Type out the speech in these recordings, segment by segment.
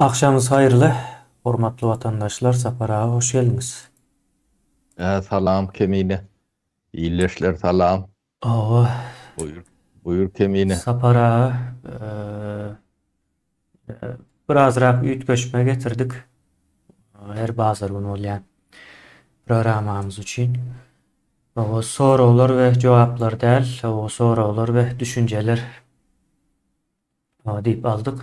Agşamyňyz haýyrly, hormatly watandaşlar, Sapar aga hoş geldiňiz. Salam Kemine. Ildeşler salam. Hawa. Buýur, buýur Kemine. Sapar aga, birazrak üýtgeşme getirdik. Her bazar güni bolýan programmamyz üçin. Hawa, soraglar we jogaplar däl, hawa, soraglar we düşünjeler diýip aldyk.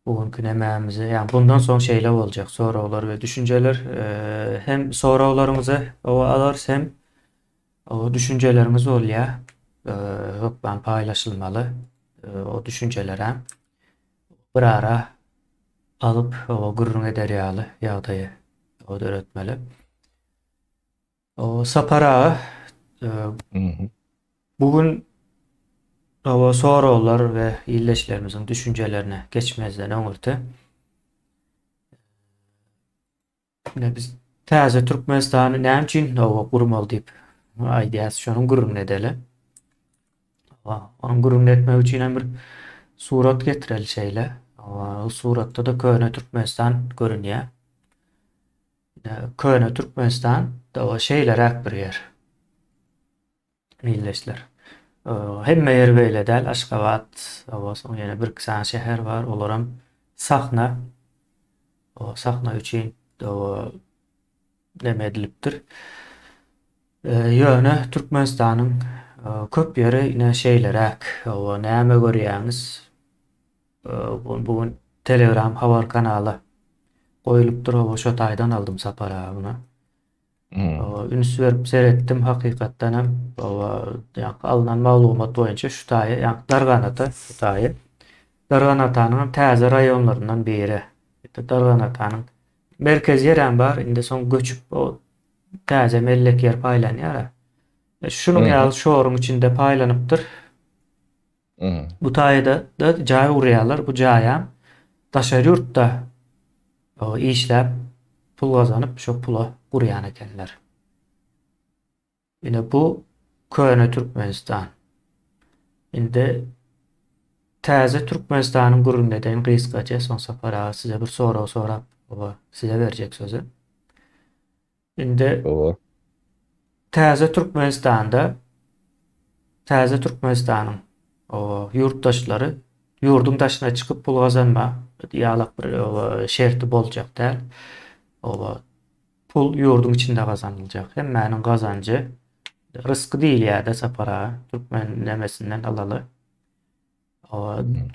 Bu günki nemämizi, ýagny bundan soň şeýle boljak, soraglar we düşünjeler, hem soraglaryňyzy alarys, hem düşünjeleriňiz bolýar, hökman paýlaşylmaly o düşünjelerem bir ara alyp gürrüň eder ýaly ýagdaýy döretmeli. Sapar aga, bu gün hawa soraglar we ildeşlerimiziň düşünjelerine geçmezden öňürti ine biz täze Türkmenistany näme üçin hawa gurmaly diýip aýdýas, şonuň gürrüňini edeli. Onuň gürrüňini etmek üçin hem bir surat getireli şeýle. Hawa, suratda-da köne Türkmenistan görünýär. Köne Türkmenistan da şeýleräk bir ýer. Ildeşler. Hemme ýer beýle däl. Aşgabat, soň ýene birki sany şäher bar. Olaram sahna. O sahna üçin neme edilipdir. Ýöne Türkmenistanyň köp ýeri ine şeýleräk. Näme görýäňiz? Bu gün Telegram habar kanaly goýulypdyr oba şo taýdan aldym Sapar aga muny. Üns berip seretdim hakykatdan hem oba ýaňky alnan maglumat boýunça şu taýy ýaňky Darganata şu taýy Darganatanyň hem täze raýonlaryndan biri. Darganatanyň merkezi ýerem bar indi soň göçüp o täze mellek ýer paýlanýar. Şunuň ýaly şoruň içinde paýlanypdyr. Bu taýda-da jaý gurýarlar. Bu jaýam daşary ýurtda işläp, pul gazanyp, şo pula gurýan ekenler. Ine bu köne Türkmenistan. Indi täze Türkmenistanyň gürrüňini edeýin gysgaça, soň Sapar aga size bir sorag sorap, size berjek sözi. Indi täze Türkmenistanda täze Türkmenistanyň ýurtdaşlary ýurduň daşyna çykyp pul gazanma ýalak bir şerti boljak däl. Oba pul ýurduň içinde gazanyljak. Hemmäniň gazanjy rysky diýilýär-de Sapar aga türkmen nemesinden alaly.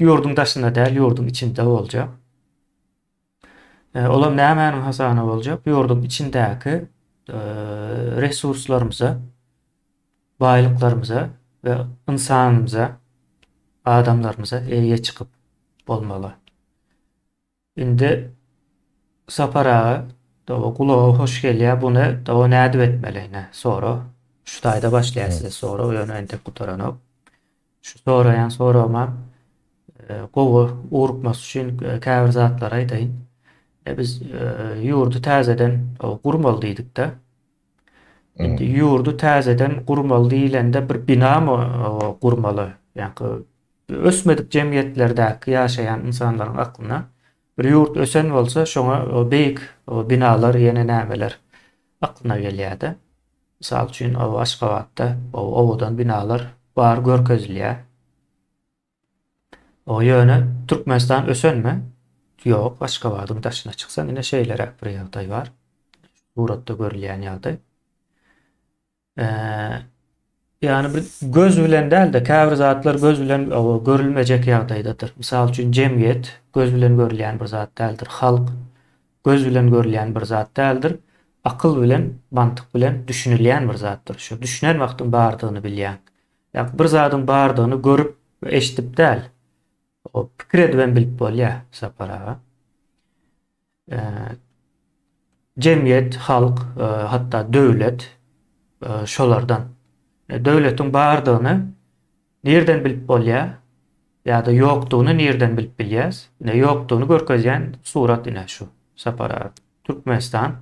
Ýurduň daşynda däl, ýurduň içinde boljak. Olam nämäniň hasabyna boljak? Ýurduň içindäki resurslarymyza, baýlyklarymyza we ynsanymyza, adamlarymyza eýe çykyp bolmaly. Indi Sapar aga gulaga hoş gelýär, buny nädip etmeli ine sorag. Şu taýda başlaýar size sorag, ýöne entek gutaranok. Şu soraýan soragymam gowy ugrukmasy üçin käbir zatlary aýdaýyn. Biz ýurdy täzeden gurmaly diýdik-de. Indi ýurdy täzeden gurmaly diýlende bir binamy gurmaly? Ýaňky ösmedik jemgyýetlerdäki ýaşaýan ynsanlaryň aklyna bir ýurt ösen bolsa, şoňa beýik binalar ýene nämeler aklyna gelýär-de. Mysal üçin, Aşgabatda owadan binalar bar görkezilýär. Ýöne Türkmenistan ösenmi? Ýok, Aşgabadyň daşyna çyksaň ine şeýleräk bir ýagdaý bar. Suratda görülýän ýagdaý. Ýagny bir göz bilen däl-de, käbir zatlar göz bilen görülmejek ýagdaýdadyr. Mysal üçin, jemgyýet göz bilen görülýän bir zat däldir. Halk göz bilen görülýän bir zat däldir. Akyl bilen, mantyk bilen düşünilýän bir zatdyr. Şu düşünen wagtyň bardygyny bilýäň. Ýa bir zadyň bardygyny görüp we eşidip däl, o pikir edibem bilip bolýar, Sapar aga. Jemgyýet, halk, hatda döwlet şolardan. Döwletiň bardygyny nirden bilip bolýar ýa-da ýokdugyny nirden bilip bilýäs? Ine ýokdugyny görkezýän surat ine şu Sapar aga. Türkmenistan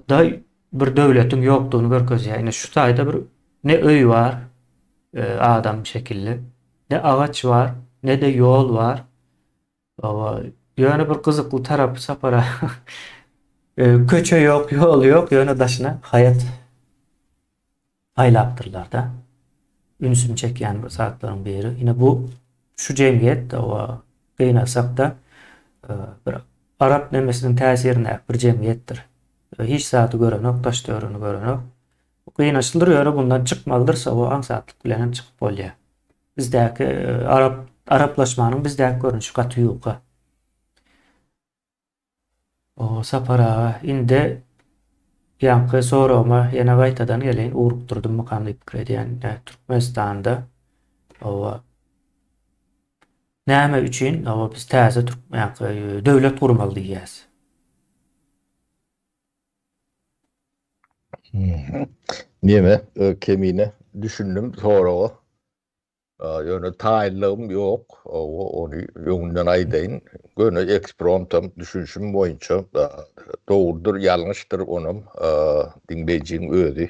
da bir döwletiň ýokdugyny görkezýär. Ine şu taýda bir ne öý bar, adam şekilli, ne agaç bar, ne-de ýol bar. Hawa, ýöne bir gyzykly tarapy Sapar aga köçe ýok, ýol ýok, ýöne daşyna haýat aýlapdyrlar-da. Ünsümi çekýän bir zatlaryň biri. Ine bu şu jemgyýet hawa gynansak-da bir arap nemesiniň täsirindäki bir jemgyýetdir. Hiç zady görenok, daş-töweregini görenok. Gynançlydyr, ýöne bundan çykmalydyr, hawa aňsatlyk bilen hem çykyp bolýar. Bizdäki arap araplaşmanyň bizdäki görnüşi gaty ýuka. O Sapar aga, indi ýaňky soragyma ýene gaýtadan geleýin, ugrukdyrdymmykam diýip pikir edýän. Türkmenistanda oba näme üçin oba biz täze türkmen döwlet gurmaly diýýäs? Neme, Kemine, düşündim soraga. Ýöne taýynlygym ýok, ony öňünden aýdaýyn. Göni ekspromtam düşünişim boýunça dogrudyr, ýalňyşdyr onam diňleýjiň özi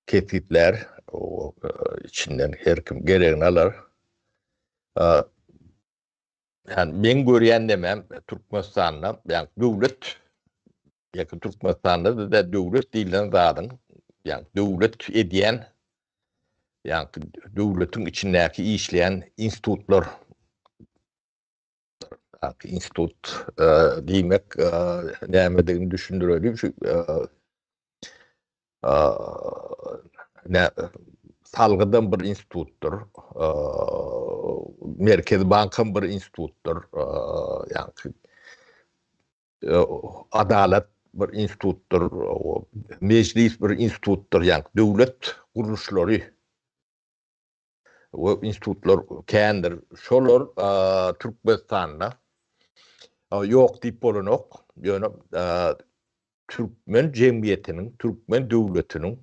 kesgitlär. Içinden her kim geregini alar. Ýani meň görýän nemem Türkmenistanda, ýani döwlet ýa-da Türkmenistanda da döwlet diýlen zadyň, ýani döwlet edýän, ýani döwletiň içindäki işleýän institutlar, ýani institut diýmek nämedigini düşündireli şu Salgydam bir institutdyr. Merkezi bankam bir institutdyr. Ýagny adalat bir institutdyr. Mejlis bir institutdyr. Ýagny döwlet gurluşlary we institutlar kändir. Şolar Türkmenistanda ýok diýip bolanok. Ýöne türkmen jemgyýetiniň, türkmen döwletiniň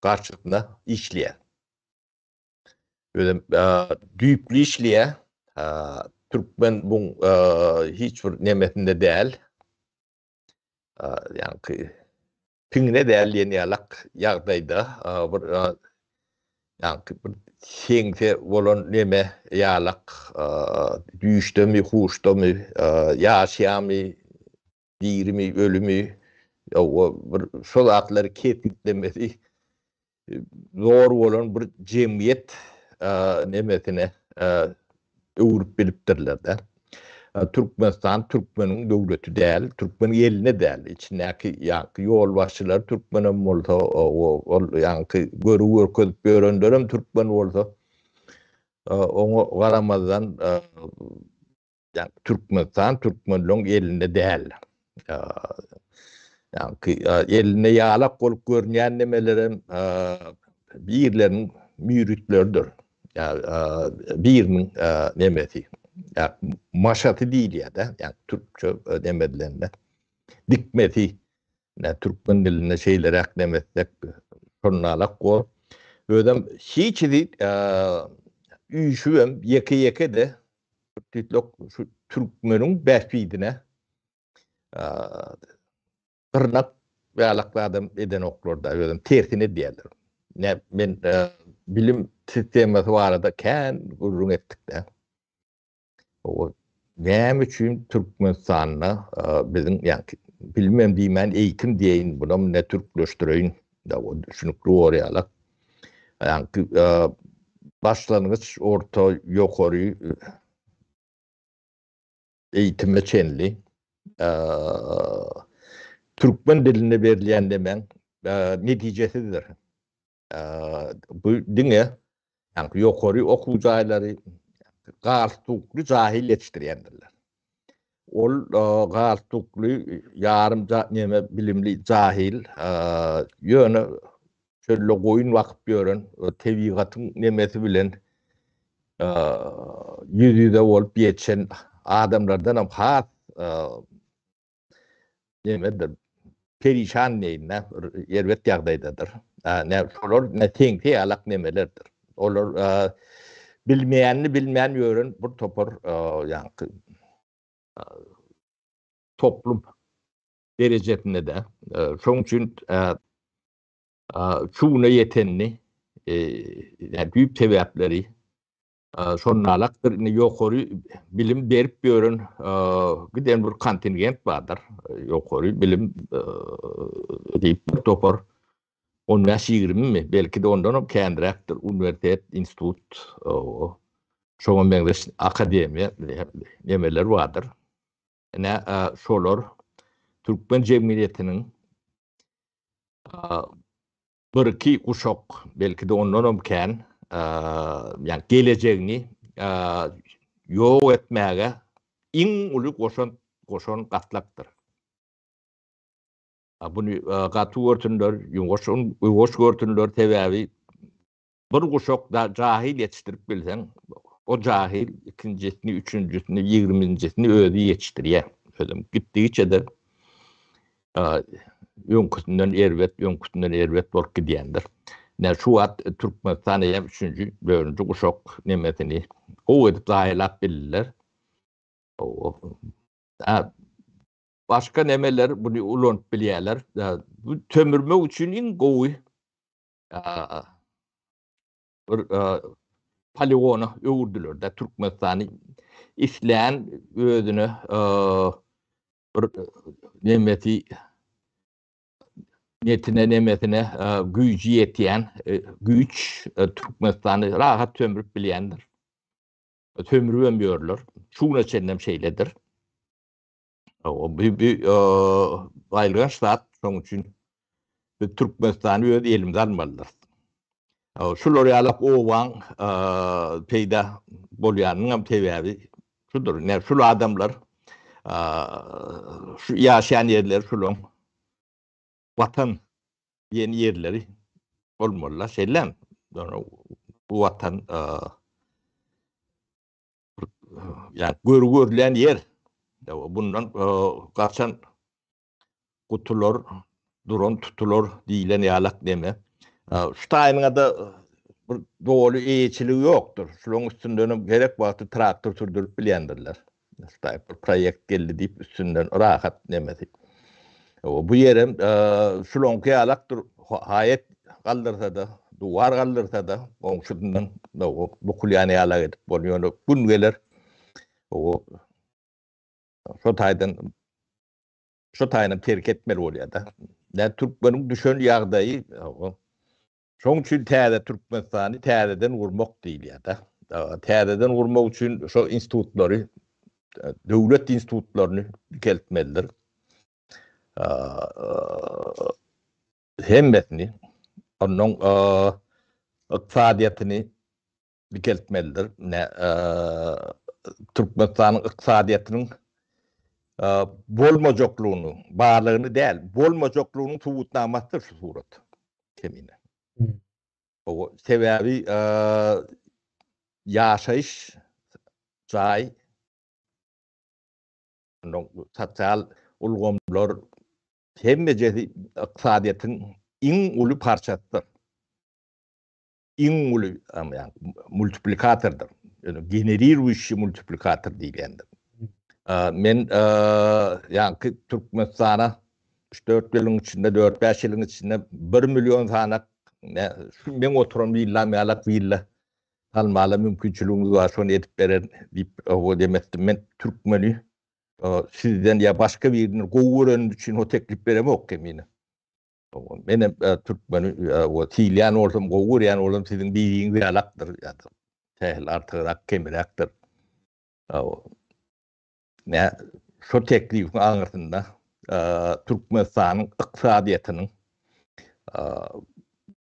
garşysyna işleýär. Özem düýpli işleýär. Türkmen buň hiç bir nemesinde däl. Ýaňky piňine däl diýen ýalak ýagdaýda bir ýaňky bir seňse bolan neme ýalak düýşdemi, huşdamy, ýaşaýamy, dirimi, ölümi, ýa bir şo zatlary kesgitlemesi zor bolan bir jemgyýet nemesine öwrüp bilipdirler-de. Türkmenistan türkmeniň döwleti däl, türkmeniň elinde däl. Içindäki ýaňky ýolbaşçylar türkmenem bolsa, ol ýaňky göri görkezip ýörenlerem türkmen bolsa, oňa garamazdan Ýagny Türkmenistan türkmenleň elinde däl. Ýagny elinde ýalak bolup görünýän nemelerem birleriniň müritleridir. Biriniň nemesi. Maşaty diýilýär-de, ýagny türkçe neme edilende. Dikmesi. Türkmen dilinde şeýleräk neme etsek şonalak bor. Özem hiçisi üýşübem ýeke-ýeke-de Türk şu türkmeniň bähbidine gyrnak ýalak zadam edenoklar-da, özem tersine edýärler. Ne men bilim sistemasy barada kän gürrüň etdik-de. O näme üçin Türkmenistanda biziň ýa bilimem diýmän eýitim diýeýin, bunam ne türkleşdireýin, da o düşünikli bor ýalak. Ýaňky başlangyç, orta, ýokary eýitime çenli türkmen dilinde berilýän demeň netijesizdir. Bu diňe ýaňky ýokary okuw jaýlary galstukly jahil ýetişdirýändirler. Ol galstukly ýarym neme bilimli jahil ýöne çölde goýun bakyp ýören tebigatyň nemesi bilen ýüz-ýüze bolup ýetişen adamlardanam has nemedir, perişan diýeýin-dä, bir erbet ýagdaýdadyr. Nä şolar nä teňse ýalak nemelerdir. Olar bilmeýänini bilmän ýören bir topar ýaňky toplum derejesinde-de. Şonuň üçin şu güne ýetenini, ýa düýp sebäpleri. Şonalakdyr indi ýokary bilim berip ýören giden bir kontingent bardyr. Ýokary bilim diýip bir topar on bäş-ýigrimimi, belki-de ondanam känräkdir, uniwersitet, institut, şoňa meňzeş akademiýa nemeler bardyr. Ine, şolar türkmen jemgyýetiniň birki guşak, belki-de ondanam kän, ýagny gelejegini ýok etmäge iň uly goşant goşan gatlakdyr. Buny gaty görsünler, ýuwaş ýuwaş görsünler, sebäbi bir guşak jahil ýetişdirip bilseň, o jahil ikinjisini, üçünjisini, ýigriminjisini özi ýetişdirýär. Özem gitdigiçe-de öňküsinden erbet, öňküsinden erbet bolup gidýändir. Ine şu wagt Türkmenistan eýýäm üçünji, dördünji guşak nemesini gowy edip zaýalap bildiler. Başga nemeler buny ulanyp bilýärler. Bu sömürmek üçin iň gowy bir poligona öwürdiler-de Türkmenistany islän özüne bir nemesi netine nemesine güýji ýetýän güýç Türkmenistany rahat sömürip bilýändir. Sömüribem ýörler. Şu güne çenlem şeýledir. Bu bu aýylganç zat, şonuň üçin biz Türkmenistany öz elimize almalydyrys. Şular ýaly obaň peýda bolýanynyň hem sebäbi şudur. Ine şul adamlar şu ýaşaýan ýerleri şulaň watan diýen ýerleri bolmalylar. Şeýlemi? Bu watan ýa görgi görülýän ýer. Bundan gaçan gutular, duran tutular diýlen ýalak neme. Şu taýynyňa-da bir doly eýeçiligi ýokdur. Şularyň üstünden hem gerek wagty traktor sürdürip bilýändirler. Şu taýy bir proýekt geldi diýip üstünden rahat nemesi. Bu ýerem şularyňky ýalakdyr. Haýat galdyrsa-da, duwar galdyrsa-da, goňşusyndan bukulýan ýalak edip bolýar. Ýöne gün geler, şo taýdan şo taýynam terk etmeli bolýar-da. Nä türkmeniň düşen ýagdaýy, şoň üçin täze Türkmenistany täzeden gurmak diýilýär-de. Täzeden gurmak üçin şo institutlary, döwlet institutlaryny dikeltmelidir. Hemmesini, onuň ykdysadyýetini dikeltmelidir. Ine, Türkmenistanyň ykdysadyýetiniň bolmajaklygynyň, barlygyny däl, bolmajaklygynyň subutnamasydyr şu surat. Kemine. Sebäbi ýaşaýyş jaý sosial ulgamlar hemmejesi ykdysadyýetiň iň uly parçasydyr. Iň uly multiplikatordyr. Generirujşi multiplikator diýilýändir. Men ýaňky Türkmenistana 3-4 ýylyň içinde, 4-5 ýylyň içinde 1 million sanak şu meň oturan willam ýalak willa salmaga mümkinçiligimiz bar, şony edip bererin diýip o demetdim. Men türkmeni sizden ýa başga birinden gowy görenim üçin o teklip beremok kemine. Menem türkmeni sylaýan bolsam, gowy görýän bolsam siziň biriňiz ýalakdyr ýa-da sähel artygrak, kemiräkdir. Nä şo teklibiň aňyrsynda Türkmenistanyň ykdysadyýetiniň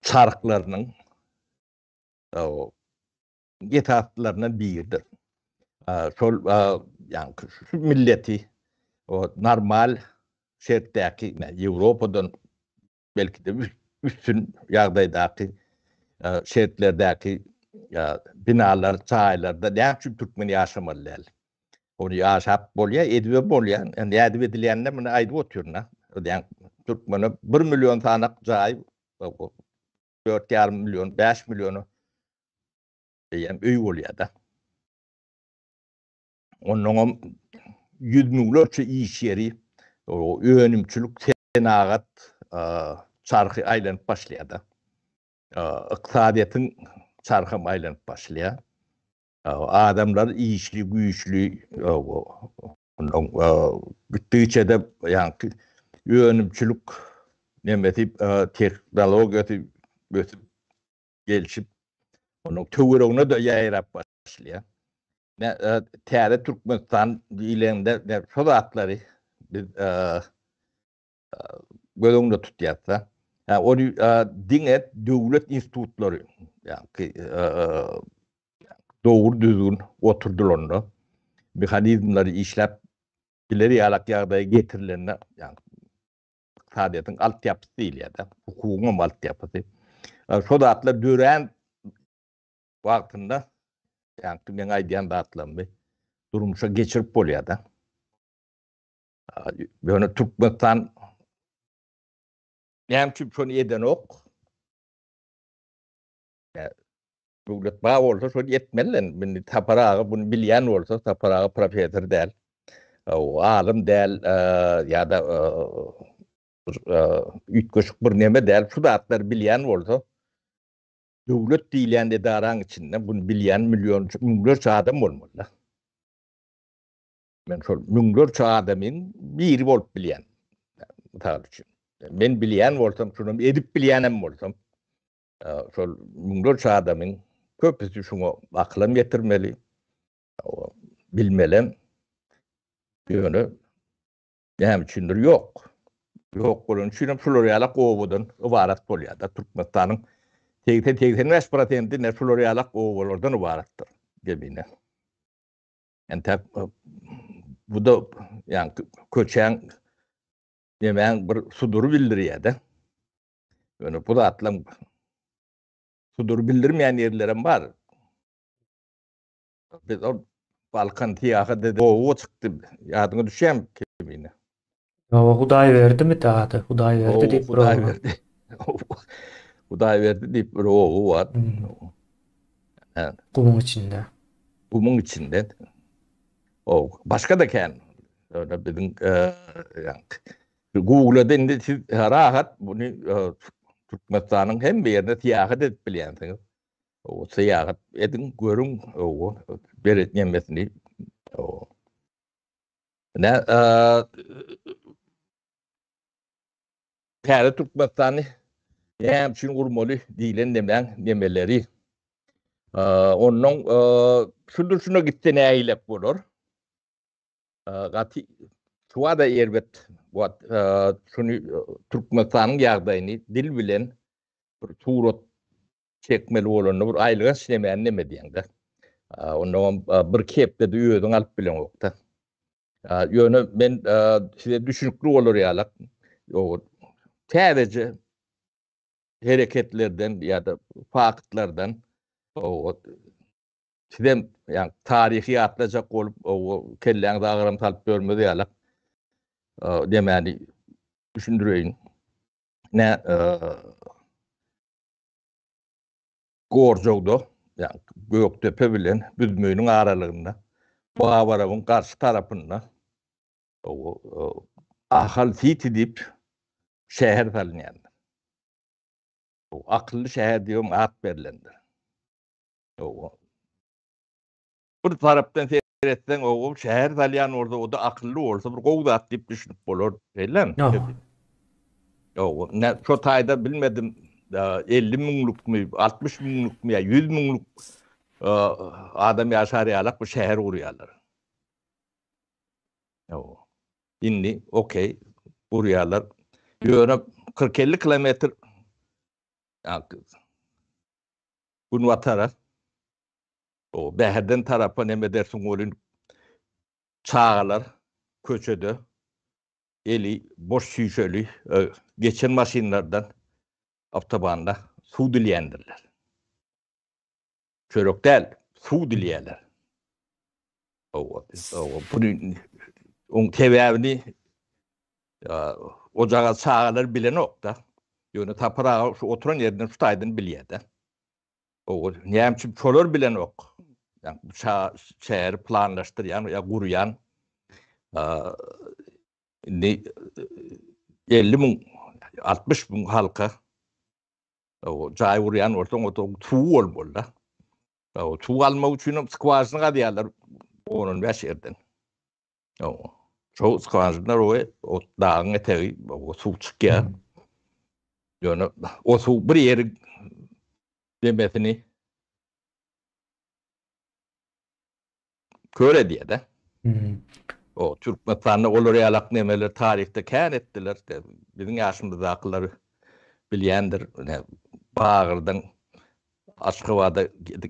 çarhlarynyň esaslaryndan biridir. Şol ýaňky şu milleti o normal şertdäki Ýewropadan belki-de üstün ýagdaýdaky şertlerdäki binalar, jaýlarda näme üçin türkmen ýaşamaly däl? Ony ýaşap bolýar, edibem bolýar. Nädip edilýänini muny aýdyp otyryn-a. Ýagny türkmene 1 million sanak jaý 4,5 million, 5 milliona eýýäm öý bolýar-da. Onnoňam ýüz müňlerçe iş ýeri, önümçilik, senagat çarhy aýlanyp başlaýar-da. Ykdysadyýetiň çarham aýlanyp başlaýar. Adamlar işli, güýçli, ondan gitdigiçe-de ýaňky önümçilik nemesi, tehnologiýasy ösüp, gelşip, onuň töweregine-de ýaýrap başlaýar. Täze Türkmenistan diýlende şo zatlary biz göz öňünde tutýarys-da. Ýa ony diňe döwlet institutlary, ýagny dogry düzgün oturdylanda, mehanizmleri işläp biler ýalak ýagdaýa getirilende, ýagny ykdysadyýetiň altyapysy diýilýär-de, hukugyň hem altyapysy. Şo zatlar dörän wagtynda, ýagny meň aýdýan zatlarymy durmuşa geçirip bolýar-da. Ýöne Türkmenistan näme üçin şony edenok? Döwlet bar bolsa şony etmeli. Indi Sapar aga bunu bilýän bolsa, Sapar aga professor däl. Alym däl ýa-da üýtgeşik bir neme däl. Şu zatlary bilýän bolsa, döwlet diýilýän edaraň içinde bunu bilýän million, müňlerçe adam bolmaly. Men şol müňlerçe adamyň biri bolup bilýän. Mysal üçin. Men bilýän bolsam, şunam edip bilýänem bolsam, şol müňlerçe adamyň köpüsi şuňa akylam ýetirmeli, bilmelem. Ýöne näme üçindir ýok. Ýok bolany üçin hem şular ýalak obadan ybarat bolýar-da. Türkmenistanyň 80-85 prosenti ne şular ýalak obalardan ybaratdyr. Gemine. Entäk bu-da ýaňky köçäň nemäň bir sudury bildirýär-de. Ýöne bu zatlaryň sudury bildirmeýän ýerlerem bar. Biz ol Balkan syýahat edip oba çykdy. Ýadyňa düşýärmi Kemine? Ýoga Hudaýberdimi ady? Hudaýberdi diýip bir oba. Hudaýberdi. Hudaýberdi diýip bir oba bar. Gumuň içinde. Gumuň içinde. O başga-da kän. Ýöne biziň Google-da indi siz rahat muny Türkmenistanyň hemme ýerine syýahat edip bilýänsiňiz. O syýahat ediň, görüň, o beret nemesini. O Ne Täze Türkmenistany näme üçin gurmaly diýlen nemäň nemeleri. Ondan şu durşuna gitse nähilek bolar? Gaty şuwada erbet şuny Türkmenistanyň ýagdaýyny dil bilen bir surat çekmeli bolanda bir aýlyganç nemäni neme diýeňde. Ondan bir hepdede özüň alyp bileňokda. Ýöne men size düşünikli bolar ýalak, täzeje hereketlerden ýa-da faktlardan sizem ýa taryhy ýatlajak bolup kelläňize agram salyp ýörmez ýalak demäni düşündireýin. Ne Gorjawda, ýagny Gökdepe bilen Büzmeýiniň aralygynda, Babarabyň garşy tarapynda Ahal Siti diýip şäher salynýandyr. Akylly şäher diýibem at berlendir. Bir tarapdan seretseň, o şäher salýan bolsa, o-da akylly bolsa bir gowy zat diýip düşünip bolar. Şeýlemi? Ýok. Ýok, ne şo taýda bilmedim, 50 müňlükmi, 60 müňlükmi ýa 100 müňlük adam ýaşar ýalak bir şäher gurýarlar. Ýok. Indi okey, gurýarlar. Ýöne 40-50 kilometr günbatara O Bäherden tarapa neme edersiň welin çagalar köçede eli boş şüşeli geçen maşynlardan awtobanda suw dilýändirler. Çörek däl, suw dilýärler. Owa, owa, bunu oň sebäbini ojagaz çagalar bilenok-da. Ýöne Sapar aga şu oturan ýerinden şu taýdan bilýär-de. Owa, näme üçin şolar bilenok? Ýa bu şäheri planlaşdyrýan ýa gurýan indi 50 müň, 60 müň halka jaý gurýan bolsaň, o suwy bolmaly-da. Suw almak üçin hem skwažina gazýarlar 10-15 ýerden. Şo skwažina we o dagyň etegi o suw çykýar. Ýöne o suw bir ýeri demesini kör edýär-de. O Türkmenistanda olar ýalak nemeler taryhda kän etdiler. Biziň ýaşymyzdakylar bilýändir. Bagyrdan Aşgabada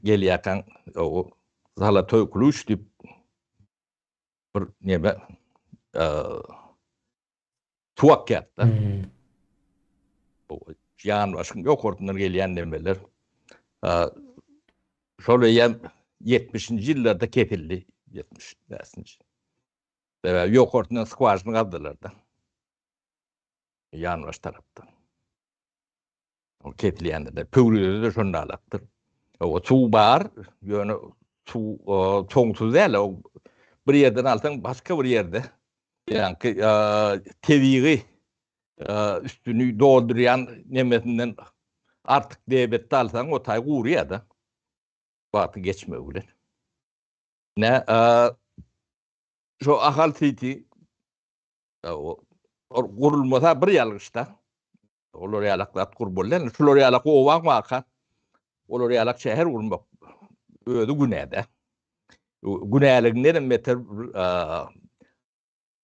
gelýärkäň o Zolotoý klýuç diýip bir neme suw akýardy-da. Ýanbaşyň ýokarsyndan gelýän nemeler. Şol eýýäm ýetmişinji ýyllarda kesildi, 75-nji. Sebäbi ýokarsyndan skwažina gazdylar-da. Ýanbaş tarapdan. Ol kesilýände-de, Pöwrizede-de şondalakdyr. O suw bar, ýöne suw soňsuz däl. O bir ýerden alsaň başga bir ýerde ýaňky tebigy üstüni doldurýan nemesinden artyk debetde alsaň o taý gurýar-da. Wagty geçmegi bilen. Ne şu Ahal City ol gurulmasa bir ýalňyşda. Olar ýalak zat gurmaly däl. Şular ýalak obaň waka. Olar ýalak şäher gurmak özi günä-de. Günäliginden hem beter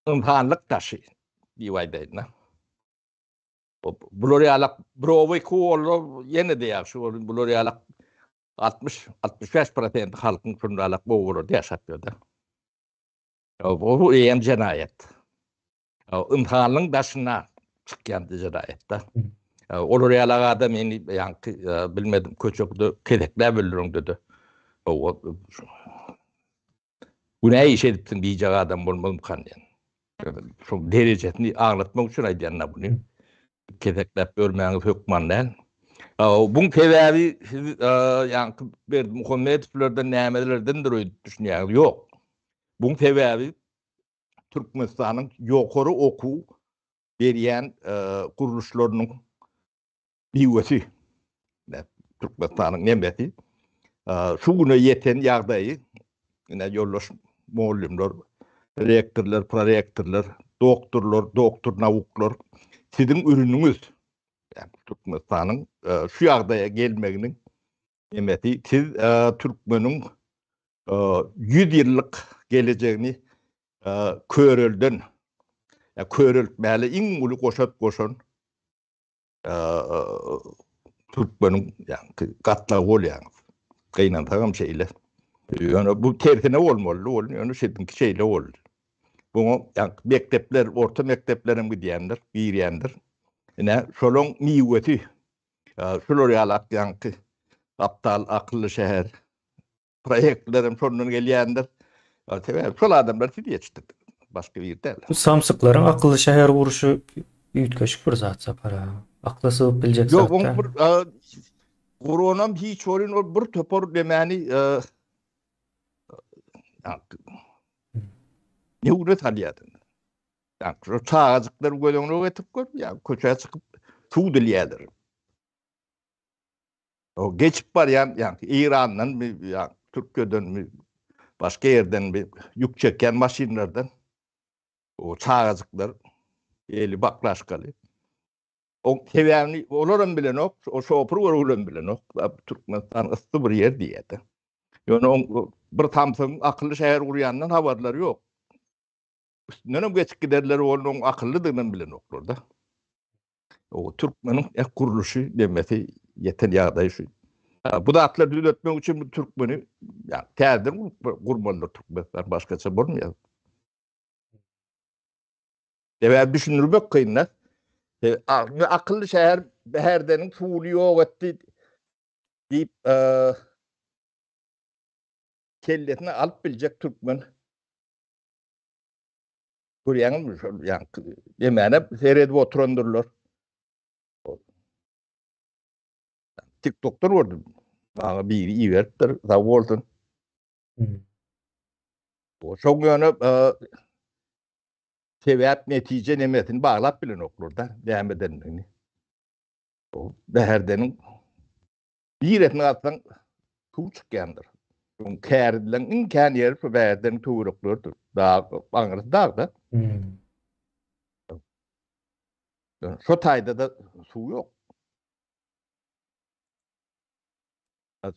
ynsanlyk daşy diýip aýdaýyn-da. Bular ýalak bir oba iki oba ýene-de ýagşy bolun. Bular ýalak 60 65 prosent halkyň şunda ýalak obalarda ýaşap ýörde. Bu eýýäm jenaýat. Ynsanlygyň daşyna çykýan jenaýatda. Olar ýalak adam indi ýaňky bilmedim köçede kesekläp öldüreňde-de günä iş edipsiň diýjek adam bolmazmykan diýen. Şoň derejesini aňlatmak üçin aýdýan-da muny. Kesekläp ýörmäňiz hökman däl. Buň sebäbi siz ýaňky Berdimuhamedowlardan nämelerdendir öýdüp düşünýäňiz. Ýok. Buň sebäbi Türkmenistanyň ýokary okuw berýän gurluşlarynyň miwesi, Türkmenistanyň nemesi şu güne ýeten ýagdaýy ine ýoldaş mugallymlar, rektorlar, prorektorlar, doktorlar, doktor nauklar siziň ürüniňiz. Türkmenistanyň şu ýagdaýa gelmeginiň nemesi siz türkmeniň 100 ýyllyk gelejegini körelden, köreltmäli iň uly goşant goşan türkmeniň ýaňky gatlagy bolýaňyz. Gynansagam şeýle. Ýöne bu tersine bolmalydy, ol ýöne siziňki şeýle boldy. Buňa ýaňky mekdepler, orta mekdepler hem gidýändir, girýändir. Ine, şolaň miwesi şular ýalak ýaňky aptal akylly şäher proýektler hem şondan gelýändir. Sebäbi şol adamlar sizi ýetişdirdi. Başga biri däl. Bu samsyklaryň akylly şäher guruşy üýtgeşik bir zat Sapar aga. Akla sygyp biljek zat däl. Ýok, bir guranam hiç bolyn ol bir topar demäni ne salýardy. Ýa şu çagajyklary göz öňüne getirip gör, ýa köçä çykyp suw dilýärler. O geçip barýan, ýa Eýrandanmy, ýa Türkiýedenmi, başga ýerdenmi ýük çekýän maşynlardan o çagajyklar eli baklaşkaly. O sebäbini olar hem bilenok, o şoför görgüli bilenok. Türkmenistan yssy bir ýer diýýärdi. Ýöne oň bir samsygyň akylly şäher gurýandan habarlary ýok. Üstünden hem geçip giderler, onuň akyllydygyny hem bilenoklar-da. O türkmeniň ek gurluşy demesi ýeten ýagdaýy şu. Bu zatlary düzetmek üçin bu türkmeni ýa täzeden gurmalydyr Türkmenistan başgaça bolmaýar. Sebäbi düşündirmek kyn-da. Akylly şäher Bäherdeniň suwuny ýok etdi diýip kellesine alyp biljek türkmen Görýäňizmi şol ýaňky demäne seredip oturandyrlar. TikTokdan gördüm. Maňa biri iberipdir, sag bolsun. O şoň ýöne sebäp netije nemesini baglap bilenoklar da, nämedendigini. O Bäherdeniň biresini alsaň. suw çykýandyr. Şoň kärizleň iň kän ýeri şu bärden töwereklerdir. Dag, aňyrsy dagda. Hmm. Şo taýda-da suw ýok.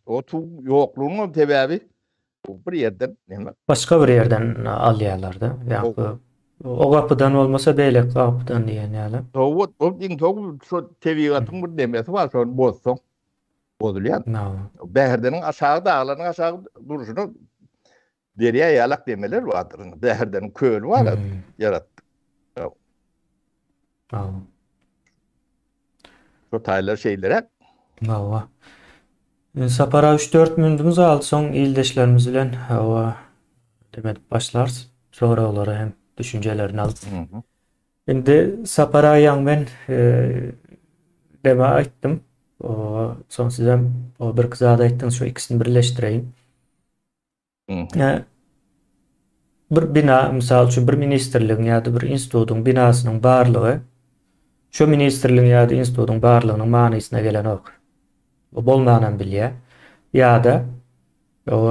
O suw ýoklugynyň hem sebäbi bir ýerden näme? Başga bir ýerden alýarlar-da. Ýa-da o gapydan bolmasa beýleki gapydan diýen ýaly. Hawa, o iň soňy şo tebigatyň bir nemesi bar, şony bozsaň bozulýar. Bäherdeniň aşagy daglaryň aşagy durşuna derýa ýalak demeler bardyr. Bäherdeniň köli bar, ýaratdy. Şo taýlar şeýleräk. Hawa. Sapara 3-4 minudymyz galdy, soň ildeşlerimiz bilen hawa dem edip başlarys. Soraglary hem düşünjelerini alyp. Indi Sapara ýaň men deme aýtdym. Soň sizem o birki zat aýtdyňyz, şu ikisini birleşdireýin. Bir bina, mysal üçin, bir ministrligiň ýa-da bir institutyň binasynyň barlygy şo ministrligiň ýa-da institutyň barlygynyň manysyna gelenok. Bu bolmanam bilýär. Ýa-da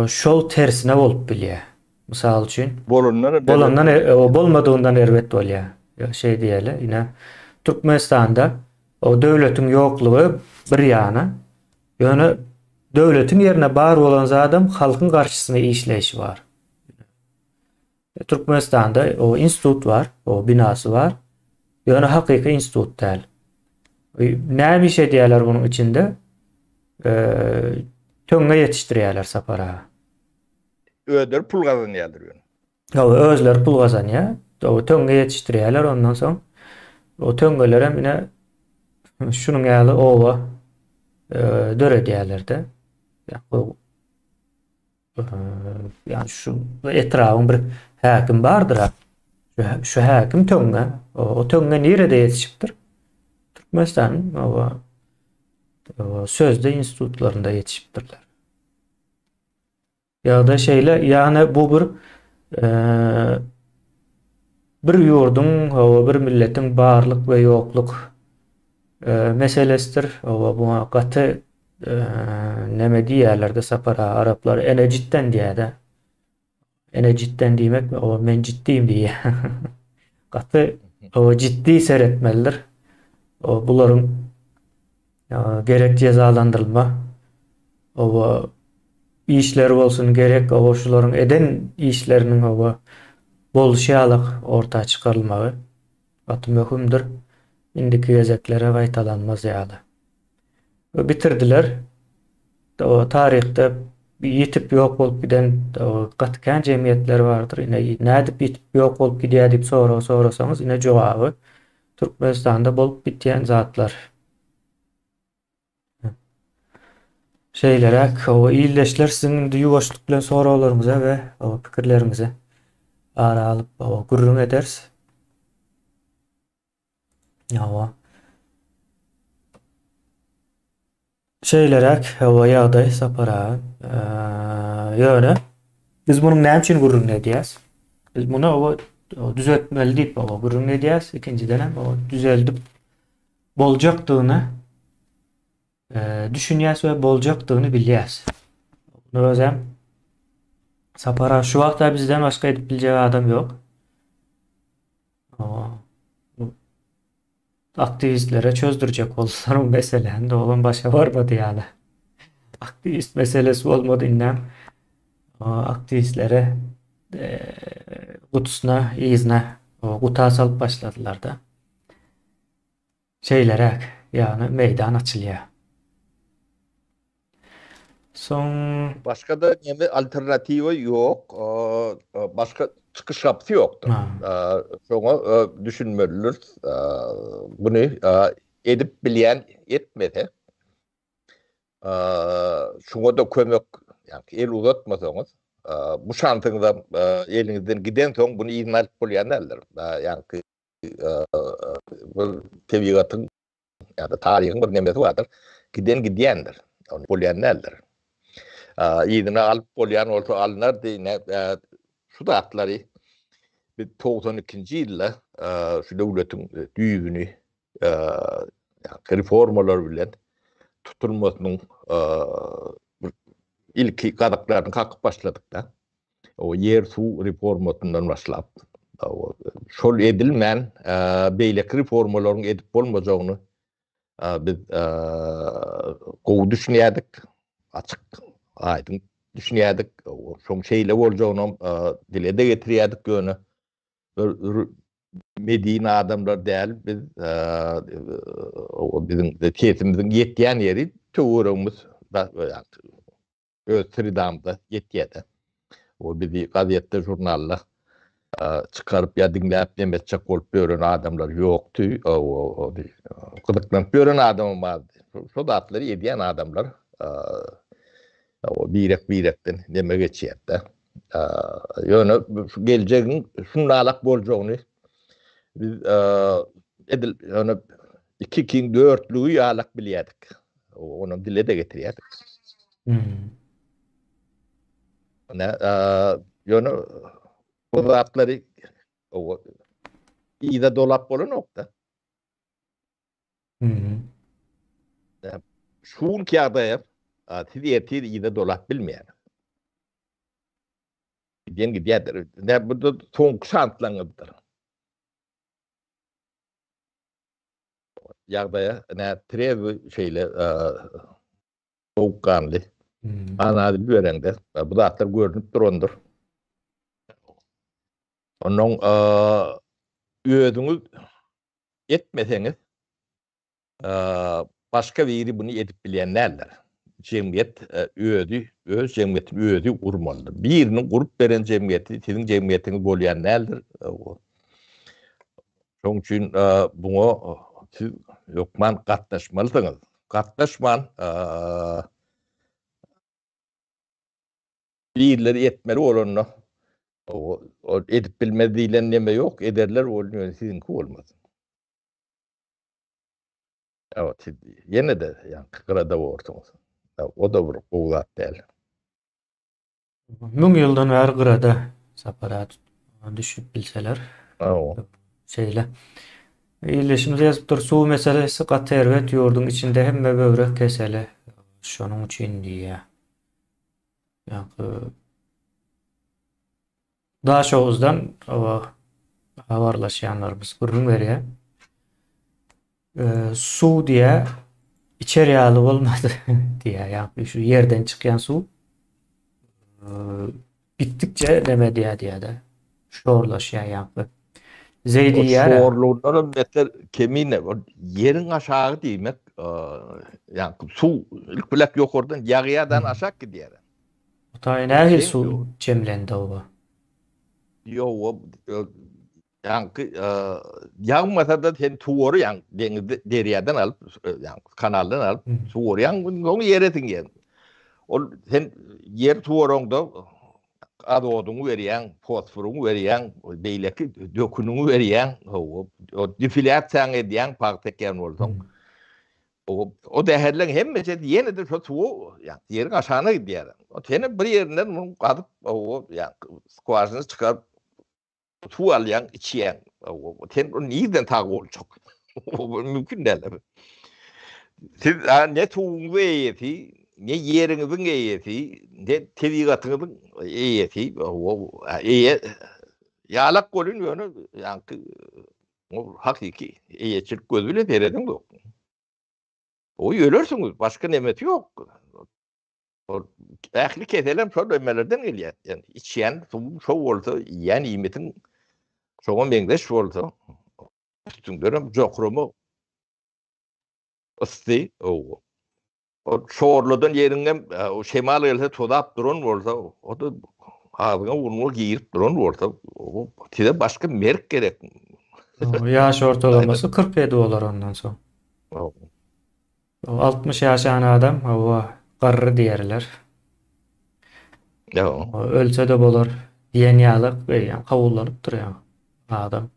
şol tersine bolup bilýär. Mysal üçin, bolandan bolandan bolmadygyndan erbet bolýar. Şeý diýeli, ine, Türkmenistanda o döwletiň ýoklugy bir ýana, Ýöne döwletiň ýerine bar bolan zadam halkyň garşysyna işleýşi bar. Türkmenistanda o institut bar, o binasy bar. Ýöne hakyky institut däl. Näme iş edýärler bunuň içinde? Töňňe ýetişdirýärler Sapar aga. Özleri pul gazanýarlar ýöne. Hawa, özleri pul gazanýar. O töňňe ýetişdirýärler ondan soň. O töňňeler hem ine şunuň ýaly oba e, döredýärler-de. Bu e, ýani şu etrabyň bir häkim bardyr. Şu, şu häkim töňňe, o, o töňňe nirede ýetişipdir? Türkmenistanyň oba sözde institutlarynda ýetişipdirler. Ýagdaý şeýle, ýagny bu bir bir ýurduň, hawa, bir milletiň barlyk we ýokluk meselesidir. Hawa, buňa gaty neme diýýärler-de Sapar aga, araplar ene jitden diýýär-de. Ene jitden diýmek, hawa, men jitdiyim diýýär. Gaty hawa, jitdi seretmelidir. Bularyň gerek jezalandyrylma oba işleri bolsun gerek oba şularyň eden işleriniň oba bolşy ýalyk orta çykarylmagy gaty möhümdir. Indiki gezeklere gaýtalanmaz ýaly. We bitirdiler. O taryhda ýitip ýok bolup giden gaty kän jemgyýetler bardyr. Ine nädip ýitip ýok bolup gidýär diýip sorag sorasaňyz ine jogaby Türkmenistanda bolup bitýän zatlar. Şeýleräk, hawa, ildeşler siziň indi ýuwaşlyk bilen soraglaryňyza we hawa, pikirleriňize ara alyp, hawa, gürrüň ederis. Hawa. Şeýleräk, hawa, ýagdaý Sapar aga. Ýöne biz munuň näme üçin gürrüňini edýäs? Biz muny hawa düzetmeli diýip hawa gürrüňini edýäs. Ikinjiden hem hawa düzeldip boljakdygyny düşünýäs we boljakdygyny bilýäs. Muny özem Sapar aga şu wagta bizden başga edip biljek adam ýok. Aktiwistlere çözdürjek boldular bu meseläni de olam başa barmady ýaly. Aktiwist meselesi bolmady indem. Aktiwistlere gutusyna yzyna guta salyp başladylar-da. Şeýleräk, ýagny meýdan açylýar. Soň. Başga-da neme alternatiwa ýok, başga çykyş gapysy ýokdur. Şoňa düşünmelidiris. Muny edip bilýän etmese, şuňa-da kömek, ýagny el uzatmasaňyz, bu şansyňyzam eliňizden gidensoň muny yzyna alyp bolýan däldir. Ýagny bu tebigatyň ýa-da taryhyň bir nemesi bardyr. Giden gidýändir. Ony bolýan däldir. Yzyna alyp bolýan bolsa alynardy. Şu zatlary biz 92-nji ýylda şu döwletiň düýbüni reformalar bilen tutulmasynyň bir. ilki gazyklaryny kakyp başladyk-da. O ýer suw reformasyndan başlap, şol edilmän beýleki reformalaryň edip bolmajagyny biz gowy düşünýärdik, açyk, aýdyň düşünýärdik. Şoň şeýle boljagynam dile-de getirýärdik, ýöne bir medeni adamlar däl biz, biziň sesimiziň ýetýän ýeri töweregimiz, öz sredamyza ýetýär-de. O bizi gazetde, žurnalda çykaryp ýa diňläp neme etjek bolup ýören adamlar ýokdy. Gyzyklanyp ýören adamam bardy. Şo zatlary edýän adamlar birek-birekden neme geçýär-de. Ýöne şu geljegiň şundalak boljagyny biz edil ýöne iki-ikiň dörtlügi ýalak bilýärdik. Onam dile-de getirýärdik. Ine, ýöne bu zatlary yza dolap bolanok-da. Şu günki ýagdaýa siz ertir yza dolap bilmeýäňiz. Gidýän gidýärdir. Ine, bu da soňky şantlaryňyzdyr. Ýagdaýa ine trezwi şeýle sowukganly analiz bereňde bu zatlar görnüp durandyr. Onnoň özüňiz etmeseňiz başga biri buny edip bilýän däldir. Jemgyýet özi, öz jemgyýetini özi gurmalydyr. Biriniň gurup beren jemgyýeti siziň jemgyýetiňiz bolýan däldir. Şonuň üçin buňa siz hökman gatnaşmalysyňyz. Gatnaşman birileri etmeli bolanda ol edip bilmez diýlen neme ýok, ederler ol ýöne siziňki bolmaz. Evet, siz ýene-de ýaňky gyrada borsuňyz. O-da bir gowy zat däl. Müň ýyldan bäri gyrada Sapar aga düşüp bilseler. Hawa. Şeýle. Ildeşimiz ýazypdyr, suw meselesi gaty erbet ýurduň içinde hemme böwrek keseli. Şonuň üçin diýýär. Ýaňky Daşoguzdan habarlaşýanlarymyz gürrüň berýär. Suw diýýär, içer ýaly bolmady diýýär. Ýagny şu ýerden çykýan suw gitdikçe neme diýýär diýýär-de. Şorlaşýar ýagny. Zeý diýýär. Şorlugyndan hem beter kemine. Ýeriň aşagy diýmek, ýagny suw ilk bilen ýokardan ýagýardan aşak gidýär. Bu taýy nähili suw jemlendi oba? Ýok, ýaňky ýagmasa-da sen suwarýaň, deňizde, derýadan alyp, ýaňky kanaldan alyp suwarýaň, soň ýere siňýär. Ol sen ýer suwaraňda azodyňy berýäň, fosforyňy berýäň, beýleki döküniňi berýäň, hawa, defilýasiýaňy edýäň, pagta ekýän bolsaň. O zäherleň hemmesi ýene-de şo suwa, ýagny ýeriň aşagyna gidýär. O senem bir ýerinden muny gazyp, ýagny skwažina çykaryp suw alýaň, içýäň. Sen ony nirden sag boljak? Mümkin däl. Siz ne suwuňyzyň eýesi, ne ýeriňiziň eýesi, ne tebigatyňyzyň eýesi, eýe ýalak bolun ýöne ýagny Hakyky eýeçilik gözi bilen serediň ýok. O ölersiňiz, başga nemesi ýok. Ol ähli keselem şol emelerden gelýär. Yani içýän suwuň şo bolsa, iýýän iýmitiň şoňa meňzeş bolsa, üstüňdenem jokrama ysy, o O şorladan ýeriňem o şemal gelse tozap duran bolsa, o-da agzyňa burnuňa girip duran bolsa, o size başga merk gerek. Ýaş ortalamasy 47 bolar ondan soň. 60 ýaşan adam, hawa, garry diýerler. Ýa. Ölse-de bolar diýen ýaly eýýäm kabullanypdyr ýa adam.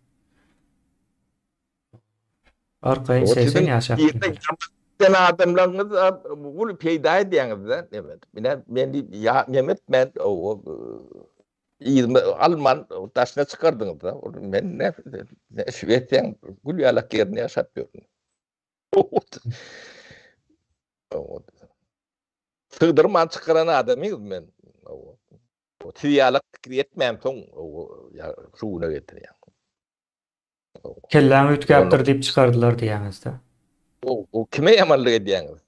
Arkaýyn 80 ýaşap bilmeli. Sen adamlaryňyz uly peýda edýäňiz-de, Nemet. Mine, men ýa nemetmän, yzymy alman daşyna çykardyňyz-da. Men ne, ne Şwesiýaň gül ýalak ýerinde ýaşap ýörün. Sygdyrman çykaran adamyz men. Siz ýalak pikir etmämsoň şu güne getirýän. Kelläň üýtgäpdir diýip çykardylar diýýäňizde. O kime ýamanlyk edýäňiz?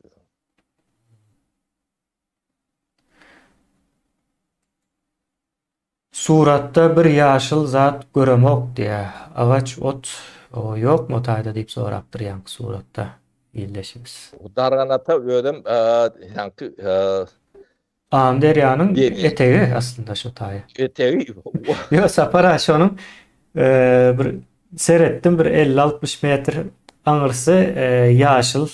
Suratda bir ýaşyl zat göremok diýýä. Agaç ot ýokmy o taýda diýip sorapdyr ýaňky suratda ildeşimiz. Dargan ata özem ýaňky Amyderýanyň etegi aslynda şo taýy. Etegi. Ýok Sapar aga şonuň bir seretdim bir 50-60 metr aňyrsy ýaşyl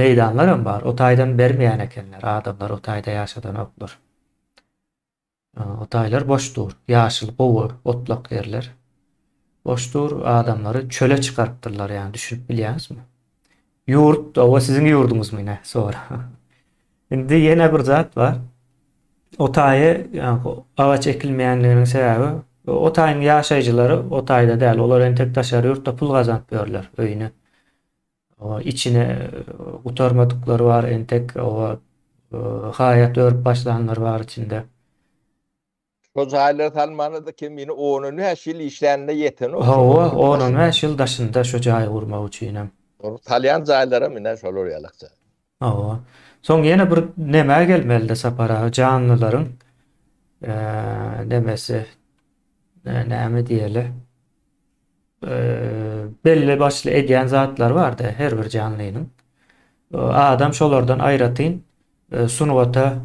meýdanlaram bar. O taýdan bermeýän ekenler. Adamlar o taýda ýaşadanoklar. O taýlar boş dur. Ýaşyl gowy otlak ýerler. Boş dur. Adamlary çöle çykarypdyrlar ýagny düşünip bilýäňizmi? Ýurt, owa siziň ýurduňyzmy ine sora. Indi ýene bir zat bar. O taýy ýagny agaç ekilmeýänliginiň sebäbi o taýyň ýaşaýjylary o taýda däl. Olar entek daşary ýurtda pul gazanyp ýörler öýüne. Içine gutarmadyklary bar entek oba haýat örüp başlanlar bar içinde. Şo jaýlary salmana-da kemine on-on bäş ýyl işlänine ýetenok. Hawa, on-on bäş ýyl daşynda şo jaýy gurmak üçinem. Ol salýan jaýlaram ine şolar ýalak jaý. Hawa. Soň ýene bir nämä gelmeli-de Sapar aga, janlylaryň nemesi, näme diýeli, belli başly edýän zatlary barda her bir janlynyň. Adam şolardan aýratyn sungata,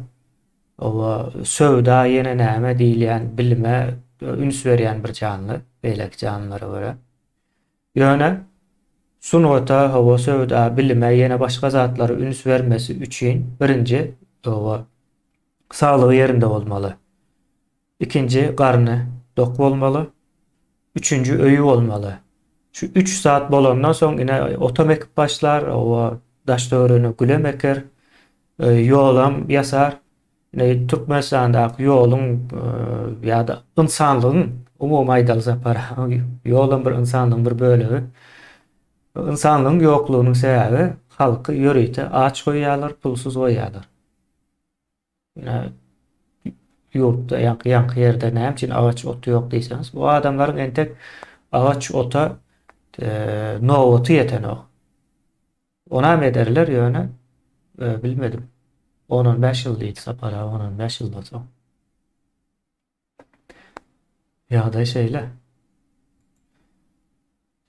oba söwda ýene näme diýilýän bilime üns berýän bir janly beýleki janlylara görä. Ýöne sungata, hawa söwda, bilime ýene başga zatlara üns bermesi üçin birinji oba saglygy ýerinde bolmaly. Ikinji garny dok bolmaly. Üçünji öýi bolmaly. Şu üç zat bolandan soň ine otam ekip başlar, oba daş-töweregine gülem eker, ýolam ýasar. Ine Türkmenistandaky ýoluň ýa-da ynsanlygyň umumy aýdaly Sapar ýolam bir ynsanlygyň bir bölegi. Ynsanlygyň ýoklugynyň sebäbi halky ýörite aç goýýarlar, pulsuz goýýarlar. Ine, ýurtda ýaňky ýaňky ýerde näme üçin agaç oty ýok diýseňiz, bu adamlaryň entek agaç ota e, nobaty ýetenok. Onam ederler ýöne e, bilmedim. 10-15 ýyl diýdi Sapar aga, 10-15 ýyldan soň. Ýagdaý şeýle.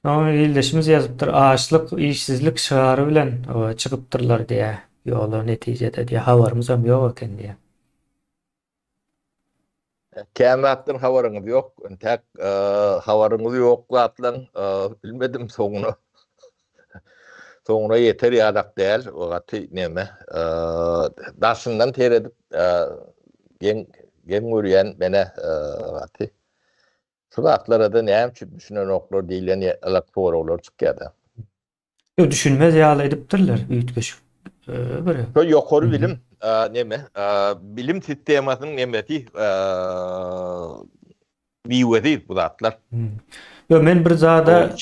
Soň ildeşimiz ýazypdyr, açlyk, işsizlik şygary bilen çykypdyrlar diýýär ýola netijede diýýär, habarymyzam ýok eken diýýär. Kän zatdan habaryňyz ýok, entäk habaryňyz ýok zatlaň bilmedim soňuna. Soňuna ýeter ýalak däl, o gaty neme. Daşyndan seredip geň geň görýän menä gaty. Şu zatlara-da näme üçin düşünenoklar diýlen ýalak soraglar çykýar-da. Ýok, düşünmez ýaly edipdirler üýtgeşik bir. Şo ýokary bilim neme, bilim sistemasynyň nemesi miwesi bu zatlar. Ýok, men bir zada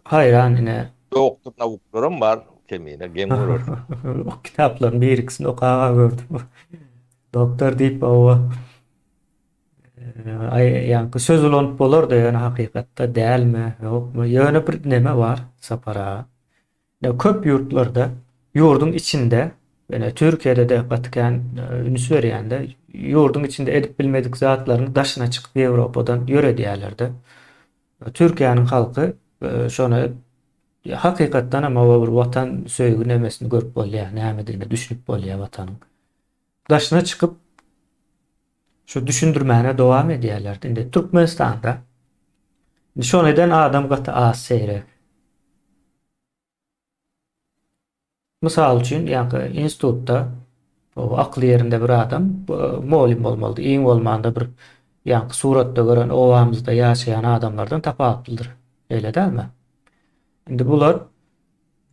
haýran ine. Doktor nauklaram bar kemine geň görersiň. O kitaplaryň bir-ikisini okap gördüm. Doktor diýip oba. Aý, ýaňky söz ulanyp bolar-da, ýöne hakykatda dälmi, ýokmy, ýöne bir neme bar, Sapar aga. Ine, köp ýurtlarda, ýurduň içinde, ine, Türkiýede-de gaty kän üns berýän-de, ýurduň içinde edip bilmedik zatlaryny daşyna çykyp Ýewropadan ýöredýärler-de. Türkiýäniň halky şony hakykatdan hem bir watan söýgi nemesini görüp bolýar, nämedigine düşünip bolýar watanyň. Daşyna çykyp şu düşündirmäne dowam edýärler. Indi Türkmenistanda şony eden adam gaty az seýrek. Mysal üçin, ýaňky institutda o akly ýerinde bir adam mugallym bolmalydy. Iň bolmanda bir ýaňky suratda gören obamyzda ýaşaýan adamlardan tapawutlydyr. Şeýle dälmi? Indi bular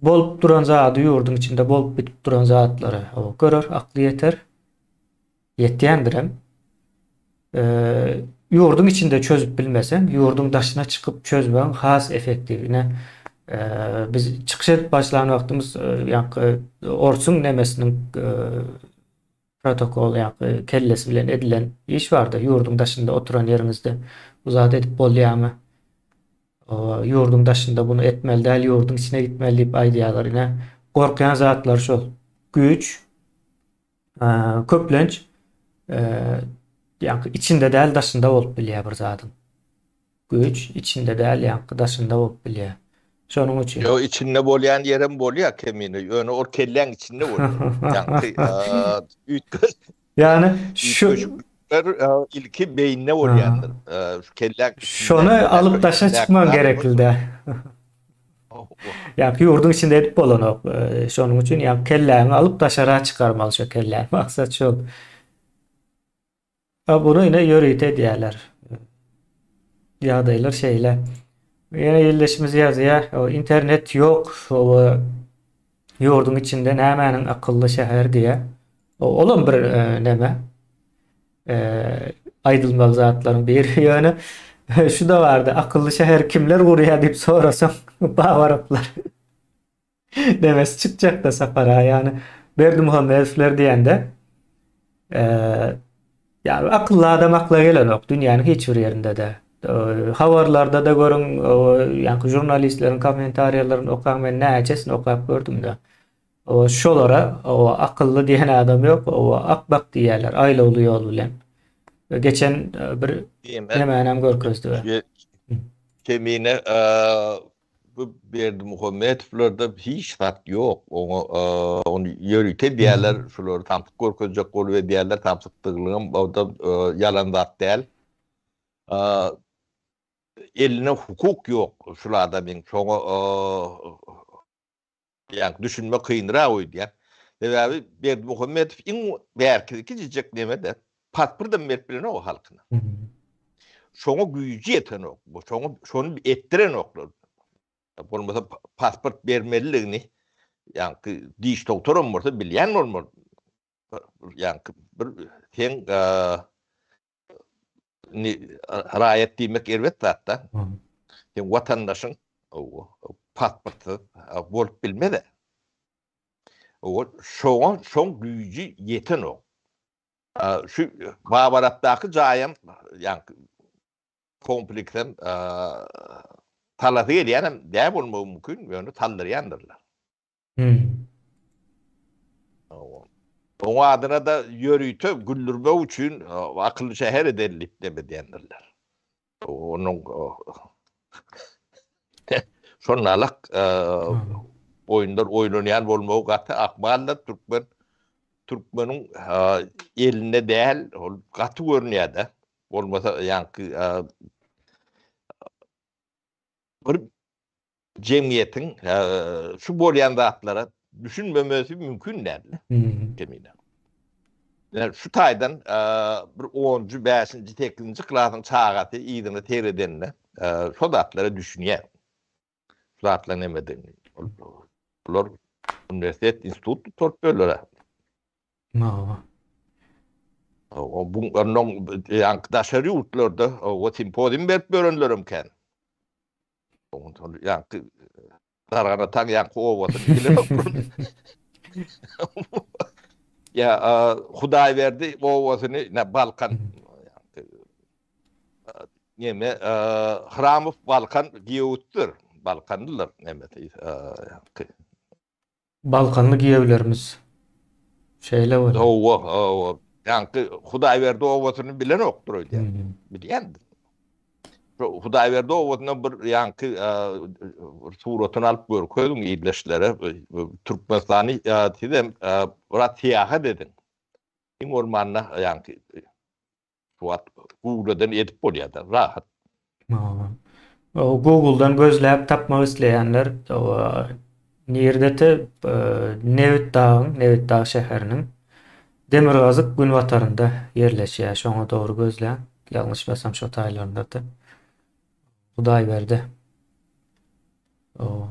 Bolup duran zady ýurduň içinde bolup bitip duran zatlary o görer, akly ýeter. Ýetýändirem. Ýurduň içinde çözüp bilmeseň, ýurduň daşyna çykyp çözmegiň has effektiw. Ine, biz çykyş edip başlan wagtymyz ýaňky orsuň nemesiniň. Protokol ýa kellesi bilen edilen iş barda, ýurduň daşynda oturan ýeriňizde bu zady edip bolýarmy? Ýurduň daşynda bunu etmeli däl, ýurduň içine gitmeli diýip aýdýarlar. Ine, gorkýan zatlary şol. Güýç köplenç ýa içinde däl, daşynda bolup bilýär bir zadyň. Güýç içinde däl, ýaňky daşynda bolup bilýär. Şonuň üçin. Ýok, içinde bolýan ýerem bolýar kemine, ýöne ol kelläň içinde bolýar. Ýaňky üýtgeş. Ýagny şu üýtgeşiklikler ilki beýninde bolýandyr. Şu kelläň Şony alyp daşyna çykmagyň gerekli-dä. Ýaňky ýurduň içinde edip bolanok. Şonuň üçin ýaňky kelläňi alyp daşara çykarmaly şo kelläni. Maksat şol. A buny ine ýörite edýärler. Ýagdaýlar şeýle. Ýene ildeşimiz ýazýar, o internet ýok, o ýurduň içinde nämäniň akylly şäher diýýär. Olam bir e, neme? E, aýdylmaly zatlaryň biri. Ýöne şu da bardy, akylly şäher kimler gurýar diýip sorasaň, babaraplar. Demesi çykjakda Sapar aga ýagny Berdimuhamedowlar diýende ýa akylly adam akla gelenok dünýäniň hiç bir ýerinde-de. Habarlarda-da görüň, ýaňky žurnalistleriň kommentariýalaryny okaň men näçesini okap gördüm-de. Şolara akylly diýen adam ýok, akmak diýýärler aýlawly ýol bilen. Geçen bir nämänem görkezdi. Kemine Bu Berdimuhamedowlarda hiç zat ýok. Oňa ony ýörite edýärler, şulary samsyk görkezjek bolup edýärler, samsykdyglygam o-da ýalan zat däl. Elinde hukuk ýok şul adamyň, şoňa Ýa düşünmek kynrak öýdýän. Sebäbi Berdimuhamedow iň bärki kiçijek neme-de, pasportam berip bilenok halkyna. Şoňa güýji ýetenok. Şoňa şony etdirenoklar. Bolmasa pasport bermelidigini ýaňky diş dogtoram bolsa bilýän bolmaly. Ýaňky bir seň raýat diýmek erbet zat-da. Sen watandaşyň pasportsyz bolup bilmez-ä. Şoňa şoň güýji ýetenok. Şu Babarapdaky jaýam ýaňky kompleksem talasy gelýänem däl bolmagy mümkin, ýöne taldyrýandyrlar. Hmm. Oň adyna-da ýörite güldürmek üçin akylly şäher edeli diýip neme edýändirler. Onuň şonalak oýunlar oýnanýan bolmagy gaty ahmaldyr. Türkmen türkmeniň elinde däl, ol gaty görünýär-de. Bolmasa ýaňky bir jemgyýetiň şu bolýan zatlara düşünmemesi mümkin däl. Kemine. Yani şu taýdan bir 10-njy, 5-nji, 8-nji klasyň çagasy yzyna seredende şo zatlara düşünýär. Şu zatlar nämedigini. Bular uniwersitet, institut gutaryp ýörler. Hawa. O bu ondan ýaňky daşary ýurtlarda o simpozium berip ýörenlerem kän. Ýaňky Darganataň ýaňky obasyny bilenok. Ýa Hudaýberdi obasyny, nä Balkan neme Hramow Balkan giýewütdir. Balkanlylar nemesi ýaňky. Balkanly giýewlerimiz şeýle bolýar. Hawa, hawa. Ýaňky Hudaýberdi obasyny bilenokdyr öýdýän. Bilýändir. Şu Hudaýberdi obasyndan bir ýaňky bir suratyny alyp görkeziň ildeşlere. Türkmenistany sizem biraz syýahat ediň. Iň bolmanda ýaňky Şu wagt Google-dan edip bolýar-da, rahat. O Google-dan gözläp tapmak isleýänler nirdete Nebitdagyň, Nebitdag şäheriniň demirgazyk günbatarynda ýerleşýär. Şoňa dogry gözläň. Ýalňyşmasam şo taýlarynda-da. Hudaýberdi. O.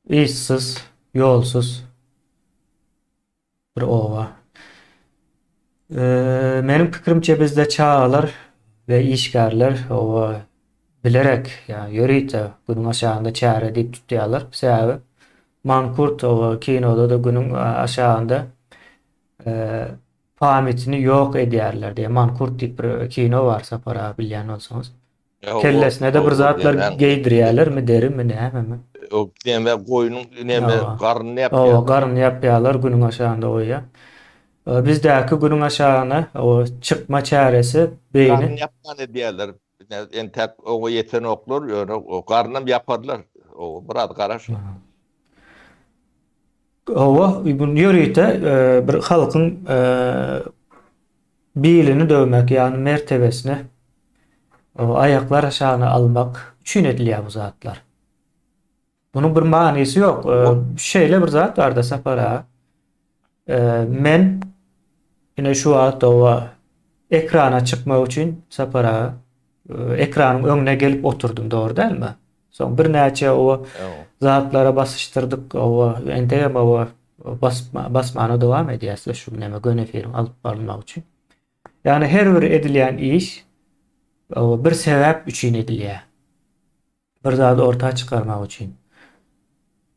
Işsiz, ýolsuz. Bir oba. Meniň pikirimçe bizde çagalar we işgärler oba bilerek ýa ýörite günüň aşagynda çäre diýip tutýarlar. Sebäbi mankurt oba kinoda-da günüň aşagynda. Pamytini ýok edýärler diýýär. Mankurt diýip bir kino bar Sapar aga bilýän bolsaňyz. Kellesine-de bir zatlar geýdirýärlermi, derimi, nämemi? O neme goýnuň neme garnyny ýapýarlar. Hawa, garnyny ýapýarlar, günüň aşagynda goýýar. Bizdäki günüň aşagyna o çykma çäresi beýni. Garnyny ýapman edýärler. Entäk oňa ýetenoklar, ýöne garnam ýaparlar. O biraz garaşyň. Hawa, bu ýörite bir halkyň bilini döwmek, ýagny mertebesini aýaklar aşagyna almak üçin edilýär bu zatlar. Munuň bir manysy ýok. Şeýle bir zat barda Sapar aga. Men ine şu wagt oba ekrana çykmak üçin Sapar aga ekranyň öňüne gelip oturdym, dogry dälmi? Soň birnäçe oba zatlara basyşdyrdyk, oba entegem oba basmana dowam edýäs şu näme göni efiriň alyp barylmagy üçin. Ýagny her bir edilýän iş bir sebäp üçin edilýär. Bir zady orta çykarmak üçin.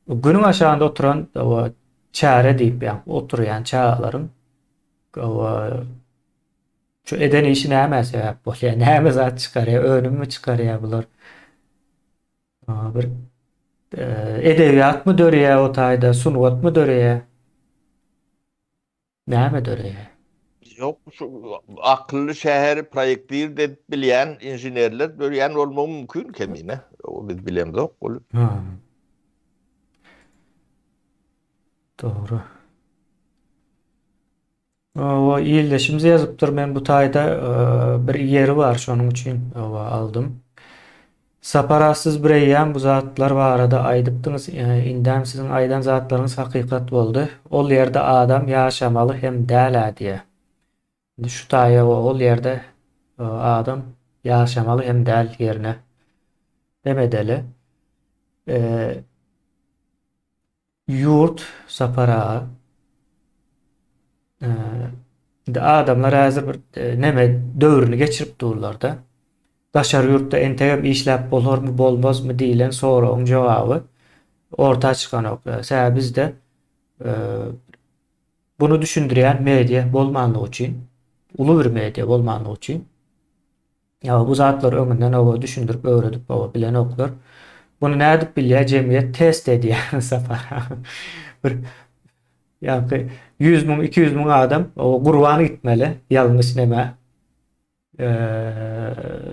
Günüň aşagynda oturan oba çäre diýip ýa oturýan çagalaryň oba şu eden işi nämä sebäp bolýar? Näme zat çykarýar? Önümmi çykarýar bular? Bir edebiýatmy döreýär o taýda, sungatmy döreýär? Näme döreýär? Ýok, şu akylly şäheri proýektir edip bilýän inženerler dörýän bolmagy mümkin kemine. O biz bilemzok ol. Ha. Dogry. Owa, ildeşimiz ýazypdyr, men bu taýda bir ýeri bar, şonuň üçin owa aldym. Sapar aga siz bireýýäm bu zatlar barada aýdypdyňyz, indem siziň aýdan zatlaryňyz hakykat boldy. Ol ýerde adam ýaşamaly hem däl-ä diýýär. Indi şu taýa ol ýerde adam ýaşamaly hem däl ýerine dem edeli. Ýurt Sapar aga. Indi adamlar häzir bir neme döwrüni geçirip durlar-da. Daşary ýurtda entegem işläp bolarmy, bolmazmy diýlen soragyň jogaby orta çykanok. Sebäbi bizde Buny düşündirýän media bolmanlygy üçin, uly bir media bolmanlygy üçin, ýa bu zatlary öňünden oba düşündirip öwredip oba bilenoklar. Buny nädip bilýär jemgyýet test edýär Sapar. Bir ýaňky 100 müň, 200 müň adam oba gurban gitmeli ýalňyş nämä.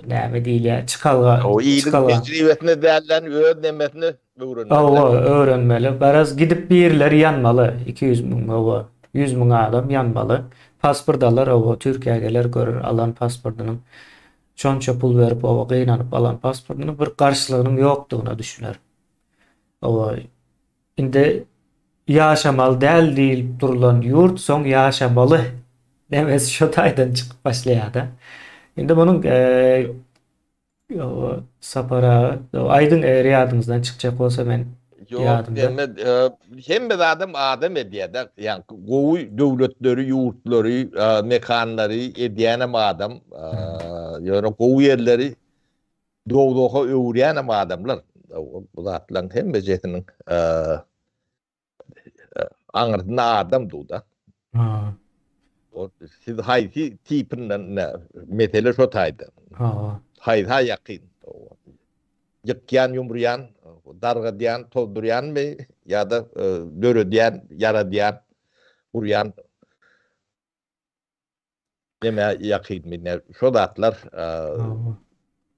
Näme diýilýär, çykalga. O iliň tejribesine dälden öz nemesine öwrenmeli. Hawa, öwrenmeli. Garaz, gidip birileri ýanmaly. 200 müň, hawa, 100 müň adam ýanmaly. Pasport alar, hawa, Türkiýä geler, görer alan pasportynyň şonça pul berip, hawa, gynanyp alan pasportynyň bir garşylygynyň ýokdugyna düşüner. Hawa, Indi ýaşamaly däl diýlip durulan ýurt soň ýaşamaly demesi şo taýdan çykyp başlaýar-da. Indi munuň Sapar aga aýdyň eger ýadyňyzdan çykjak bolsa men Ýok, ýadymda. Hemme, hemme zadam adam edýär-de. Ýa gowy döwletleri, ýurtlary, mekanlary edýänem adam. Ýöne gowy ýerleri Dowzaha öwürýänem adamlar. Bu zatlaryň hemmejesiniň aňyrsynda adam dur-da. Ha. Siz haýsy tipinden mesele şo taýda. Ha. Haýsa ýakyn. Ýykýan, ýumurýan, dargadýan, tozdurýanmy ýa-da döredýän, ýaradýan, gurýan. Neme ýakynmy ne şo zatlar.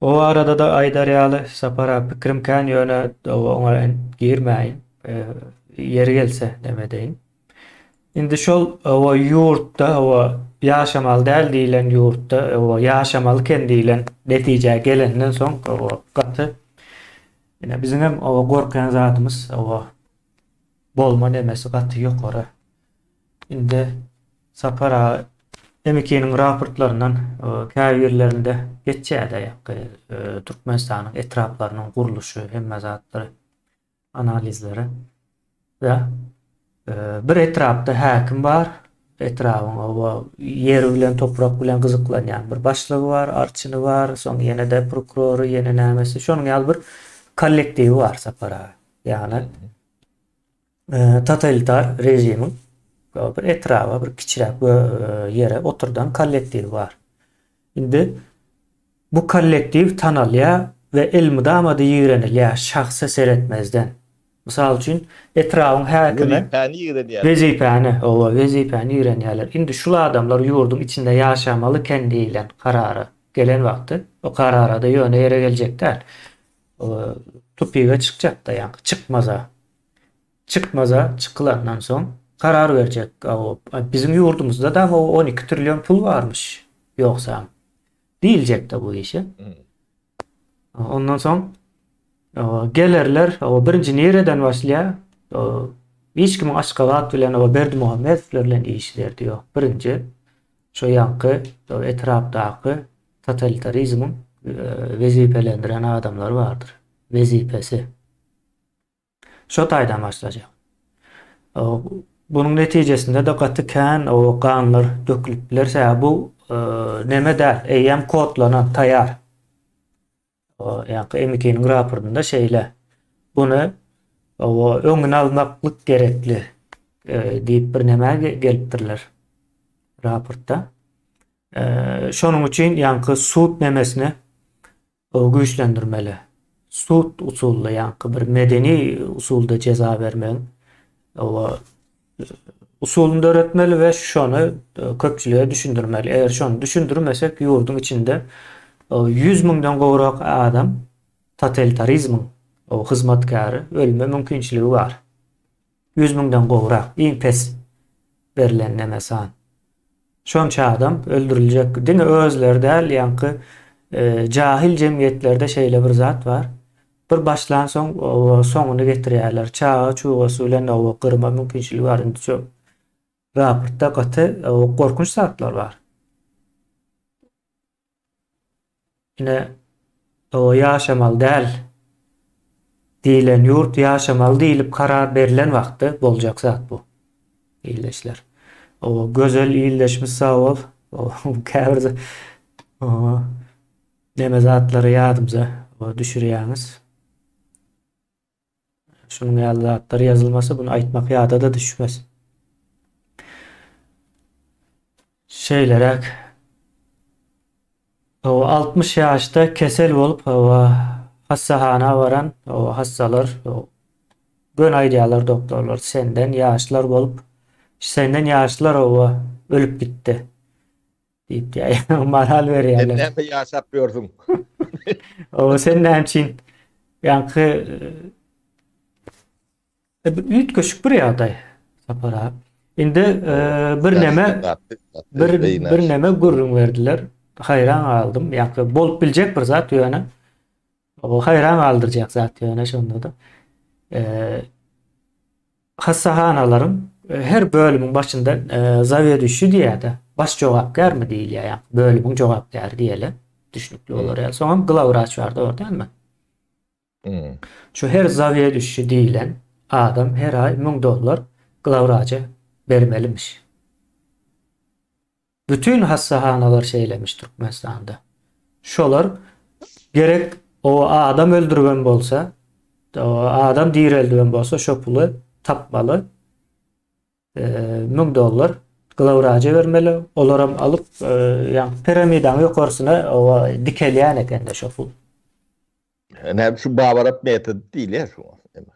O barada-da aýdar ýaly Sapar aga pikirim kän ýöne oňa girmäýin. Ýeri gelse neme edeýin. Indi şol o ýurtda o ýaşamaly däl diýlen ýurtda o ýaşamaly eken diýlen netijä gelenden soň o gaty ine biziňem o gorkýan zadymyz o bolma nemesi gaty ýokary. Indi Sapar aga MK-niň raportlaryndan käbirlerinde geçýär-de ýaňky Türkmenistanyň etraplarynyň gurluşy, hemme zatlary, analizleri. We bir etrapda häkim bar, etrabyň oba ýeri bilen, toprak bilen gyzyklanýan bir başlygy bar, arçyny bar, soň ýene-de prokurory, ýene nämesi, şonuň ýaly bir kollektiwi bar Sapar aga. Ýagny totalitar režimiň. Bir etraba, bir kiçiräk ýere oturdan kollektiw bar. Indi bu kollektiw tanalýar we elmydama-da ýigrenilýär şahsa seretmezden. Mysal üçin, etrabyň häkimi Wezipäni ýigrenýärler. Wezipäni, hawa, wezipäni ýigrenýärler. Indi şul adamlar ýurduň içinde ýaşamaly eken diýlen karara gelen wagty, o karara-da ýöne ýere geljek däl. Tupige çykjak-da ýaňky, çykmaza. Çykmaza, çykylandan soň karar berjek. Biziň ýurdumyzda-da 12 trillion pul barmyş, ýogsam. Diýiljek-de bu işe. Ondan soň gelerler, birinji nireden başlaýar? Hiç kimiň Aşgabat bilen, Berdimuhamedowlar bilen işi derdi ýok. Birinji şo ýaňky etrapdaky totalitarizmiň wezipelendiren adamlary bardyr. Wezipesi. Şo taýdan başlajak. Bunuň netijesinde-de gaty kän ganlar dökülip biler. Sebäbi bu neme däl, eýýäm kodlanan, taýar. Ýaňky MIT-niň raportynda şeýle. Buny öňüni almaklyk gerekli diýip bir nämä gelipdirler raportda. Şonuň üçin ýaňky sud nemesini güýçlendirmeli. Sud usulda ýaňky bir medeni usulda jeza bermegiň usulyny döretmeli we şony köpçülige düşündirmeli. Eger şony düşündirmesek ýurduň içinde 100 müňden gowrak adam totalitarizmiň hyzmatkäri ölme mümkinçiligi bar. 100 müňden gowrak iň pes berlen neme san. Şonça adam öldüriljek. Diňe özleri däl, ýaňky jahil jemgyýetlerde şeýle bir zat bar. Bir başlansoň, soňuny getirýärler. Çaga-çugasy bilen gyrma mümkinçiligi bar. Indi şu raportda gaty gorkunç zatlar bar. Ine, o ýaşamaly däl diýlen ýurt ýaşamaly diýlip karar berlen wagtda boljak zat bu. Ildeşler. O gözel ildeşimiz sag bol. O käbir o neme zatlary ýadymyza düşürýäňiz. Şunuň ýaly zatlar ýazylmasa bunu aýtmak ýada-da düşmez. Şeýleräk. Hawa, 60 ýaşda kesel bolup, hawa, hassahana baran, hawa, hassalar, göni aýdýarlar doktorlar, senden ýaşlar bolup, senden ýaşlar, hawa, ölüp gitdi. Diýip ýa moral berýärler. Sen näme ýaşap ýörsüň? O sen näme üçin ýaňky e, bir üýtgeşik bir ýagdaý Sapar aga. Indi e, bir neme bir bir neme gürrüň berdiler. Haýran galdym. Ýaňky bolup biljek bir zat ýöne. O haýran galdyrjak zat ýöne şonda-da. E, Hassahanalaryň her bölümiň başynda zaweduşi diýýär-de, baş jogapkärmi diýilýär, ýa bölümiň jogapkäri diýeli, düşnükli bolar ýaly. Soňam glawwraç bar, dogry dälmi? Şu her zaweduşi diýlen adam her aý 1000 dollar glawwraça bermelimiş. Bütin hassahanalar şeýlemiş Türkmenistanda. Şolar gerek o adam öldüribem bolsa, o adam direldibem bolsa şo puly tapmaly. 1000 dollar glawraja bermeli. Olaram alyp, ýa piramidanyň ýokarsyna o dikelýän ekende şo pul. Näme şu Babarap metody diýilýär şu.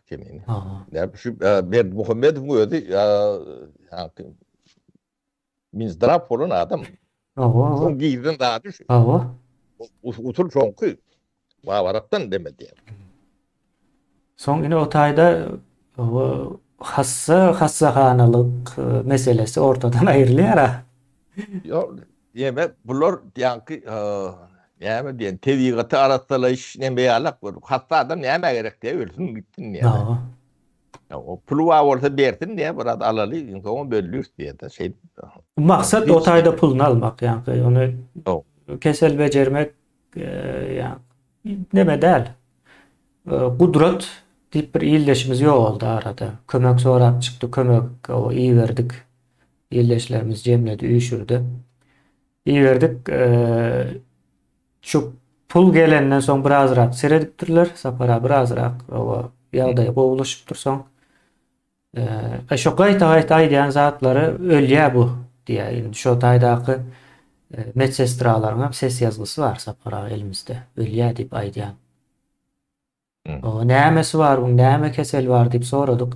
Kemini. Näme şu Berdimuhamedowyň özi ýa Minzdraw bolan adam. Hawa. Şoň gizlin zady şu. Hawa. Usul şoňky. Babarapdan deme diýär. Soň ine o taýda hassa hassahanalyk e, meselesi ortadan aýrylýar. Ýok, diýmek bular ýaňky e, näme diýen tebigaty arassalaýyş näme ýalak bir hassa adam nämä gerek diýip ölsün gitsin diýär. Hawa. O puly bar bolsa bersin diýe biraz alaly, soňam bölüris diýe-de şeýdip. Maksat o taýda puluny almak ýaňky ony kesel bejermek ýa neme däl. Gudrat diýip bir ildeşimiz ýogaldy arada. Kömek sorap çykdy, kömek o iberdik. Ildeşlerimiz jemledi, üýşürdi. Iberdik. Şu pul gelenden soň birazrak seredipdirler. Sapara birazrak oba ýagdaýy gowulaşypdyr soň. E, şo gaýta-gaýta aýdýan zatlary ölýä bu diýýär. Indi şo taýdaky e, medsestralaryň hem ses ýazgysy bar Sapar aga elimizde. Ölýä diýip aýdýan. Hmm. O nämesi bar buň, näme kesel bar diýip soradyk.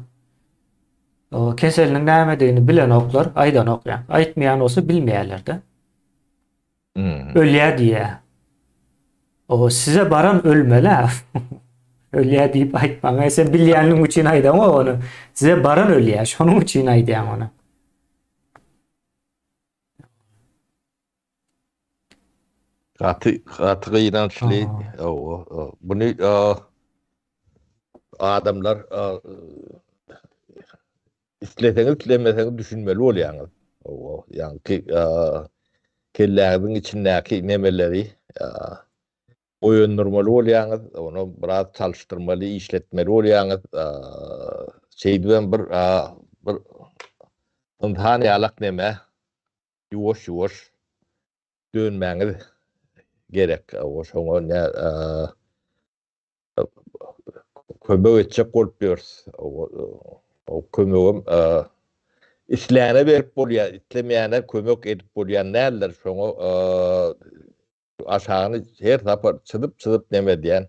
O keseliniň nämedigini bilenoklar, aýdanok ýa. Aýtmaýan bolsa bilmeýärler-de. Hmm. Ölýä diýýä. O size baran ölmeli-ä. Ölýä diýip aýtmaň. Sen bilýäniň üçin aýdaňok ony. Size baran ölýä, şonuň üçin aýdýaň ony. Gaty gaty gynançly. Buny adamlar isleseňiz islemeseňiz düşünmeli bolýaňyz. Ýaňky kelläňiziň içindäki nemeleri oýandyrmaly bolýaňyz, ony biraz çalyşdyrmaly, işletmeli bolýaňyz. Şeýdibem bir bir ynsan ýalak neme ýuwaş-ýuwaş dönmäňiz gerek. Şoňa ne kömek etjek bolup ýörüs. O kömegem isläne berip bolýar, islemeýäne kömek edip bolýan däldir. Şoňa aşagyny her sapar çyzyp-çyzyp neme edýän.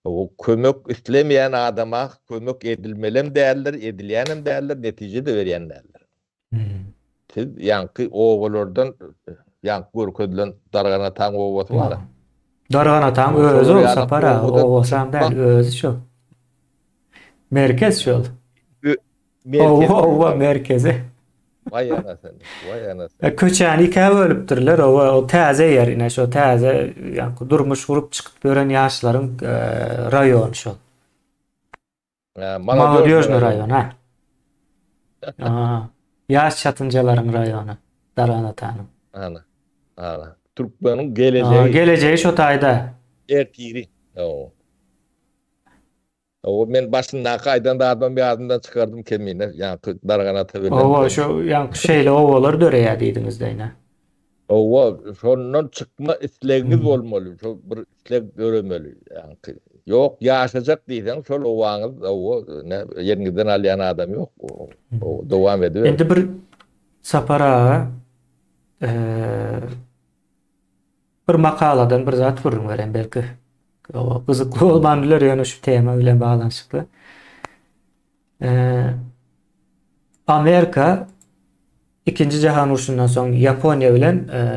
O kömek islemeýän adama kömek edilmelem däldir, edilýänem däldir, netije-de berýän däldir. Siz ýaňky obalardan ýaňky görkezilen Darganataň obasy bar. Darganataň özi ol Sapar aga, obasam däl, özi şol. Merkez şol. Oba, oba merkezi. Waý anasyny, waý anasyny. Köçäni ikä bölüpdirler, oba, o täze ýer, ine şo täze ýaňky durmuş gurup çykyp ýören ýaşlaryň raýony şol. Molodýožnyý raýon, ha. Ýaş çatynjalaryň raýony, Darganatanyň. Ana. Ana. Türkmeniň gelejegi. Gelejegi şo taýda. Ertiri. Hawa. Hawa, men başyndaky aýdan zadymam ýadymdan çykardym kemine, ýaňky Darganata bilen. Hawa, şo ýaňky şeýle obalar döreýär diýdiňiz-de ine. Hawa, şondan çykma islegiňiz bolmaly, şo bir isleg döremeli, ýaňky. Ýok, ýaşajak diýseň, şol obaňyz, hawa, ne, ýeriňizden alýan adam ýok. Hawa, dowam ediber. Indi bir Sapar aga, bir makaladan bir zat gürrüň bereýin, belki gyzykly bolman biler, ýöne şu tema bilen baglanyşykly. Amerika Ikinji jahan urşundan soň Ýaponiýa bilen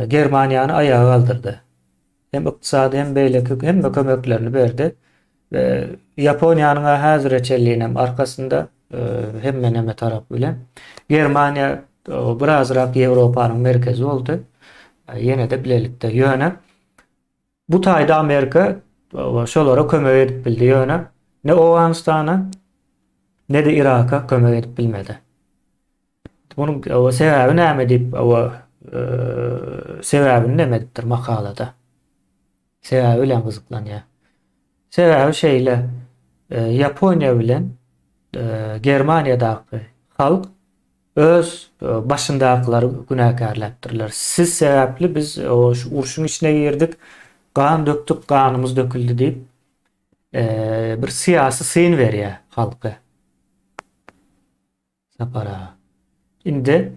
Germaniýany aýaga galdyrdy. Hem ykdysady hem beýleki hemme kömeklerini berdi. We Ýaponiýanyň häzire çenlinem arkasynda hemme neme tarap bilen. Germaniýa birazrak Ýewropanyň merkezi boldy. Ýene-de bilelikde. Ýöne Bu taýda Amerika şolara kömek edip bildi, ýöne ne Owganystana, ne-de Iraka kömek edip bilmedi. Munuň sebäbi näme diýip, sebäbini näme edipdir makalada. Sebäbi bilen gyzyklanýar. Sebäbi şeýle, Ýaponiýa bilen Germaniýadaky halk Öz başyndakylary günäkärläpdirler. Siz sebäpli biz şu urşuň içine girdik, gan dökdük, ganymyz döküldi diýip, bir syýasy syn berýär halka. Sapar aga. Indi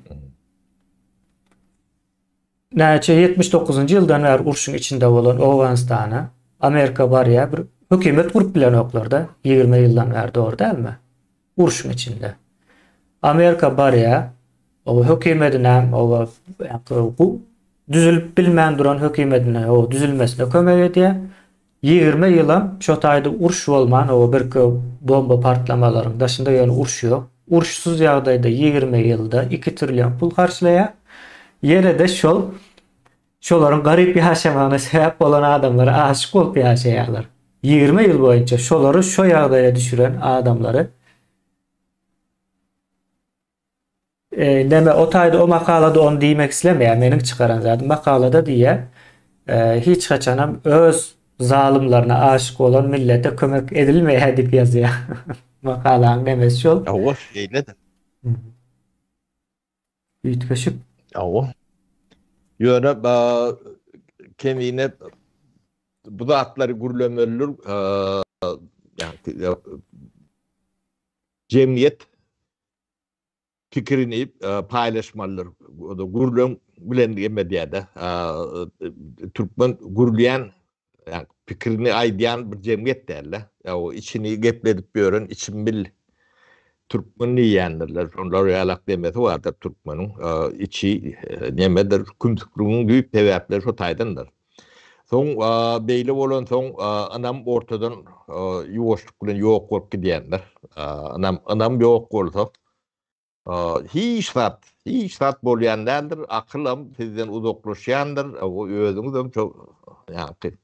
näçe 79-njy ýyldan bäri urşuň içinde bolan Owganystana Amerika barýar, bir hökümet gurup bilenoklar-da, 20 ýyldan bäri dogry dälmi? Urşuň içinde. Amerika barýa, o hökümetinem o bu düzülip bilmän duran hökümetine o düzülmesine kömek edýär. 20 ýylam şo taýda uruş bolman o birki bomba partlamalaryň daşynda ýöne uruş ýok. Uruşsyz ýagdaýda 20 ýylda 2 trillion pul harçlaýar. Ýene-de şol Şolaryň garyp ýaşamagyna sebäp bolan adamlara aşyk bolup ýaşaýarlar. 20 ýyl boýunça şolary şo ýagdaýa düşüren adamlary e, neme o taýda o makalada ony diýmek islemeýär. Meniň çykaran zadym makalada diýýär. E, hiç haçanam öz zalymlaryna aşyk bolan millete kömek edilmeýär diýip ýazýar. Makalanyň nemesi şol. Hawa, şeýledir. Üýtgeşik. Hawa. Ýöne kemine bu zatlary gürlemelidir. Ýagny jemgyýet. pikirini paýlaşmalydyr. O-da gürleň bilen em edýär-de. Türkmen gürleýän, ýagny pikirini aýdýan bir jemgyýet däl-de. Ýa o içini gepledip ýören içim bil türkmen diýýändirler. Şonlar ýalak demesi bardyr türkmeniň. Içi nemedir, kümsükligiň düýp sebäpleri şo taýdandyr. Soň beýle bolansoň ynam ortadan ýuwaşlyk bilen ýok bolup gidýändir. Ynam ynam ýok bolsa hiç zat, hiç zat bolýan däldir. Akylam sizden uzaklaşýandyr. O özüňizem şo ýaňky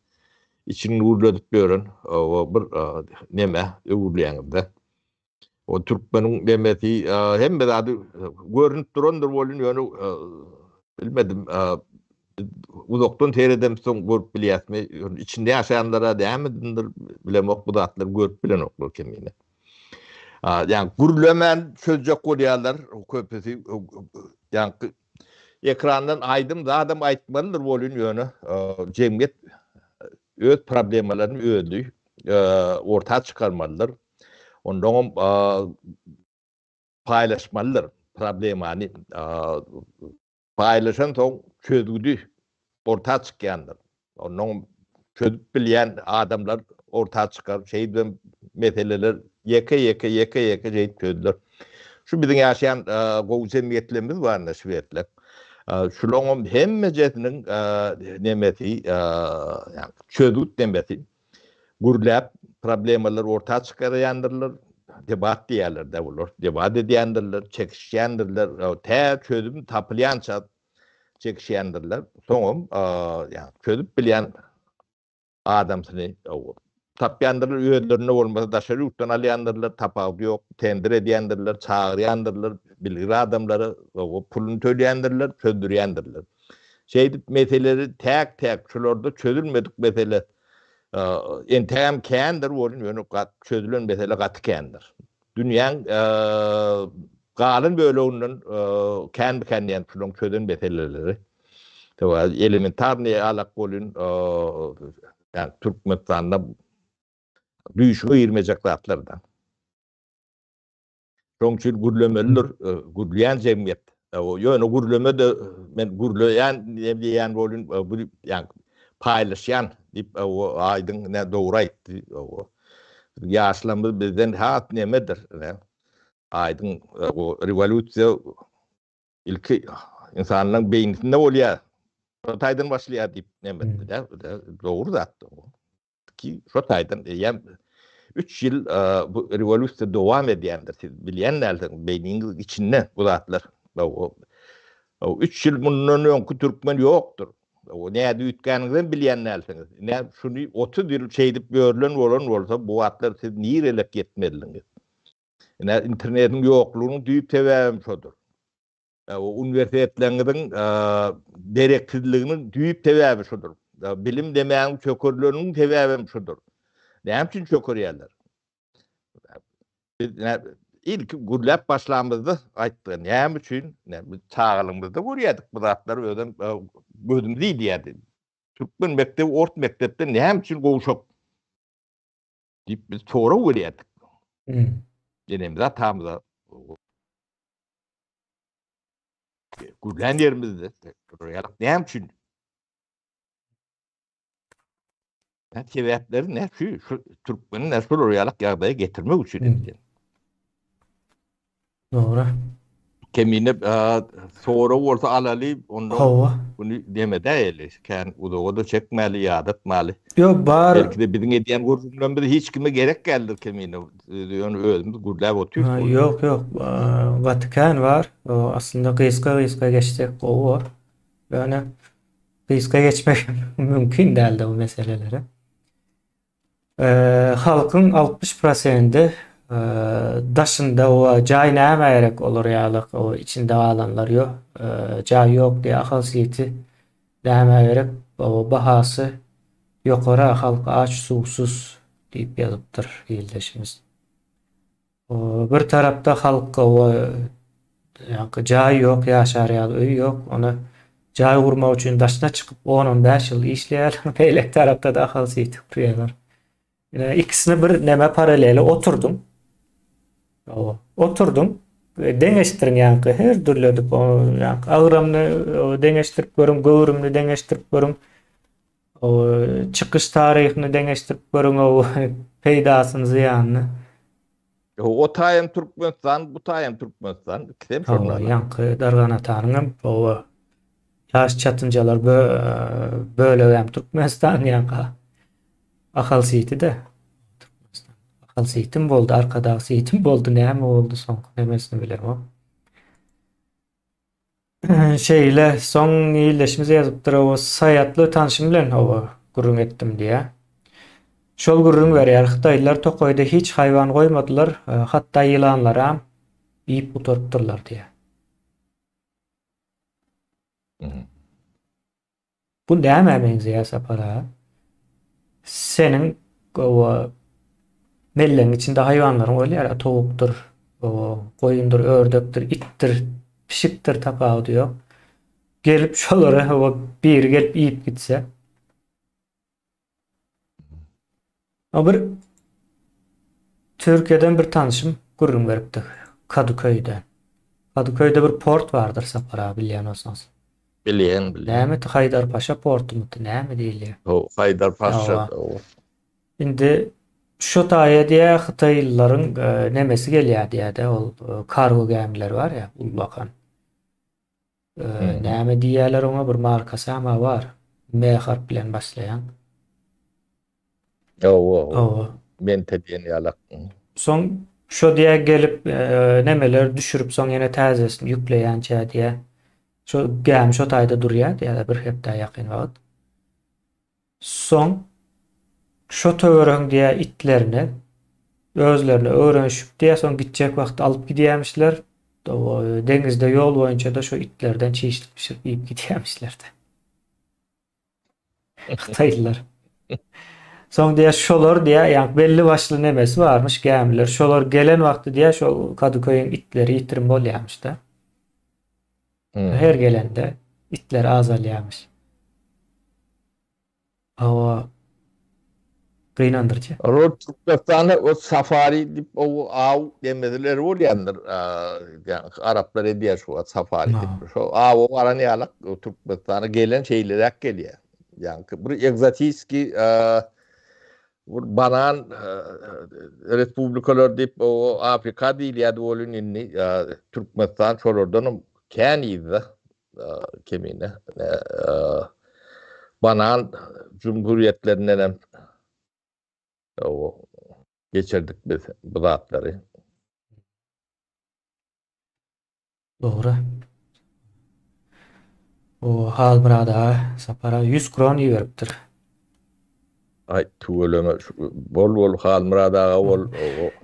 içini gürledip ýören bir neme öwrülýäňizde. O türkmeniň demesi hemme zady görünip durandyr welin ýöne bilmedim uzakdan seredemsoň görüp bilýäsmi ýöne içinde ýaşaýanlara nämedendir bilemok bu zatlary görüp bilenoklar kemine. Ýa gürlemän çözjek bolýarlar köpüsi ýa ekrandan aýdym zadam aýtmalydyr welin ýöne jemgyýet öz problemalaryny özi orta çykarmalydyr. Ondaňam paýlaşmalydyr problemany. Paýlaşan soň çözgüdi orta çykýandyr. Ondaňam çözüp bilýän adamlar orta çykar. Şeýdibem meseleler ýeke-ýeke, ýeke-ýeke şeýdip çözüler. Şu biziň ýaşaýan gowy jemgyýetlerimiz bar indi şwedler. Şulaňam hemmejesiniň nemesi, ýagny çözgüt nemesi Gürläp, problemalary orta çykaraýandyrlar, debat diýýärler-dä bular, debat edýändirler, çekişýändirler, tä çözüm tapylýança çekişýändirler. Soňam, ýagny çözüp bilýän adamsyny tapýandyrlar, özlerinde bolmasa daşary ýurtdan alýandyrlar, tapawudy ýok, tender edýändirler, çagyrýandyrlar, bilgir adamlary, puluny töleýändirler, çözdürýändirler. Şeýdip meseleleri täk-täk şularda çözülmedik mesele entägem kändir welin ýöne çözülen mesele gaty kändir. Dünýäň galan böleginden känmi-kän diýen şularyň çözen meseleleri. Sebäbi elementarnyý alak welin ýagny Türkmenistanda düýşüňe girmejek zatlar-da. Şoň üçin gürlemelidir, gürleýän jemgyýet. Ýöne gürleme-de men gürleýän diýýän bolun, bu ýa paýlaşýan diýip aýdyň ne dogry aýtdy. Ýaşlarymyz bizden has nemedir. Aýdyň rewolýusiýa ilki insanlaryň beýnisinde bolýar. Şo taýdan başlaýar diýip neme etdi. Dogry zat. Ki şo taýdan eýýäm 3 ýyl bu rewolýusiýa dowam edýändir. Siz bilýän dälsiňiz, beýniňiz içinde bu zatlar. 3 ýyl mundan öňki türkmen ýokdur. O näde üýtgäniňizem bilýän dälsiňiz. Ine şuny 30 ýyl şeýdip ýörlen bolan bolsa bu wagtlar siz nirelek ýetmelidiňiz. Ine internetiň ýoklugynyň düýp sebäbem şodur. Uniwersitetleriňiziň dereksizliginiň düýp sebäbi şudur. Bilim demäniň çökerleriniň sebäbem şudur. Näme üçin çökerýärler? Biz ilki gürläp başlamyzda aýtdyk, näme üçin? Biz çagalygymyzda görýärdik bu zatlary özem gözümiz ilýärdi. Türkmen mekdebi ort mekdepden näme üçin gowşak diýip biz sorag berýärdik. Enemize, atamyza Gürlän ýerimizde ýalyk näme üçin? Näme sebäpleri ne şu şu türkmeni ne şular ýalyk ýagdaýa getirmek üçin edilýär. Dogry. Kemine sorag bolsa alaly, onda Hawa. bunu demede eli, kän uzaga da çekmäli, ýadatmaly. Ýok, bar. Belki-de biziň edýän gürrüňlerimiz hiç kime gerek däldir kemine. Ýöne özümiz gürläp otyrys. Ha, ýok, ýok. Gaty kän bar. Aslynda gysga-gysga geçsek gowy bor. Ýöne gysga geçmek mümkin däldi bu meselelere. Halkyň 60 prosendi daşynda we jaý nämä gerek olar ýaly o içinde galanlar ýok. Jaý ýok diýip Ahal City nämä gerek? O bahasy ýokary halk aç suwsuz diýip ýazypdyr ildeşimiz. Bir tarapda halk o ýaňky jaý ýok, ýaşar ýaly öý ýok. Ony jaý gurmak üçin daşyna çykyp 10-15 ýyl işleýärler. Beýleki tarapda-da Ahal City gurýarlar. Ine ikisini bir neme paraleli oturdyň. Oturdyň. Deňeşdiriň ýaňky her dürli edip ýaňky agramyny deňeşdirip görüň, göwrümini deňeşdirip görüň. Çykyş taryhyny deňeşdirip görüň, peýdasyny, zyýanyny. O taýam Türkmenistan, bu taýam Türkmenistan, ikisem şonda. Ýaňky Darganatanyň hem oba ýaş çatynjalar bölegem Türkmenistan ýaňky Ahal City-de. Türkmenistan. Ahal City-mi boldy, Arkadag City-mi boldy, näme boldy soňky nemesini bilemok. Şeýle, soň ildeşimiz ýazypdyr, o Saýatly tanşym bilen hawa gürrüň etdim diýýär. Şol gürrüň berýär, hytaýlylar tokaýda hiç haýwan goýmadylar, hatda ýylanlaram iýip gutarypdyrlar diýýär. Bu nämä meňzeýär Sapar aga? Seniň gowa mellegiň içinde haýwanlaryň bolýar, towukdyr, gowa goýundyr, ördekdir, itdir, pişikdir tapawudy ýok. Gelip şolary gowa biri gelip iýip gitse. O bir Türkiýeden bir tanşym gürrüň beripdi. Kadıköy'de. Kadıköy'de bir port bardyr Sapar abi bilýän bolsaňyz. Bilýän, bilýän. Näme Haýdarpaşa portumydy, näme diýilýär? Ho, Haýdarpaşa. Indi şo taýa diýä hytaýlylaryň e, nemesi gelýär diýä-de ol e, kargo gämileri bar ýa, ullakan. Näme diýýärler oňa bir markasy ama bar. M harp bilen başlaýan. Hawa. Hawa. Mente diýen ýalak. Soň şo diýä gelip nemeler düşürip soň ýene täzesini ýükleýänçä diýä. Şo gämi şo taýda durýar diýä bir hepdä ýakyn wagt. Soň şo töweregiň diýä itlerine özlerine öwrenişip diýä soň gitjek wagty alyp gidýämişler. Deňizde ýol boýunça-da şo itlerden çişlik bişirip iýip gidýämişler-de. Hytaýlylar. Soň diýä şolar diýä ýa belli başly nemesi barmyş gämiler. Şolar gelen wagty diýä şo Kadyköýüň itleri ýitirim bolýamyş-da. Her gelende itler azalýarmyş. Hawa. Gynandyryjy. Rol Türkmenistanda o safari diýip o aw demezileri bolýandyr. Ýa araplar edýär şu wagt safari diýip. Şo awa baran ýalak Türkmenistana gelen şeýleräk gelýär. Ýa bir ekzotiski Bir banan respublikalar diýip o Afrika diýilýärdi welin indi Türkmenistan şolardanam kän yzda kemine. Banan jumhuriýetlerindenem geçirdik biz bu zatlary. Dogry. O Halmyrat aga Sapara 100 kron iberipdir. Aý tüweleme bol bol Halmyrat aga bol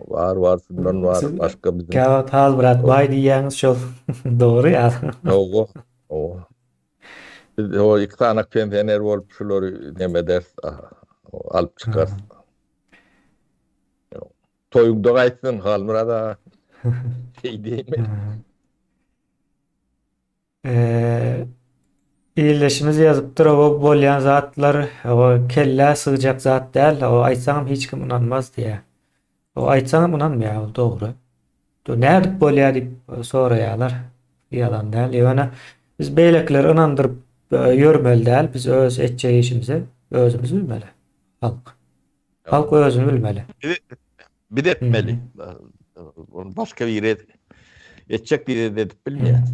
bar bar şundan bar başga biziň. Käwagt Halmyrat baý diýýäňiz şol dogry ýa. Hawa hawa. Biz o iki sany pensioner bolup şulary neme ederis alyp çykarys. Toýuňda gaýtsyn Halmyrat aga. Şeý diýme. Eee ildeşimiz ýazypdyr, o bolýan zatlar o kellä sygjak zat däl, o aýtsaňam hiç kim ynanmaz diýýär. O aýtsaňam ynanmaýar, ol dogry. Nädip bolýar diýip soraýarlar. Ýalan däl. Ýöne biz beýlekileri ynandyryp ýörmeli däl, biz öz etjek işimizi özümiz bilmeli. Halk. Halk özüni bilmeli. Biz etmeli. Onu başga biri etjek biri de edip bilmeýär.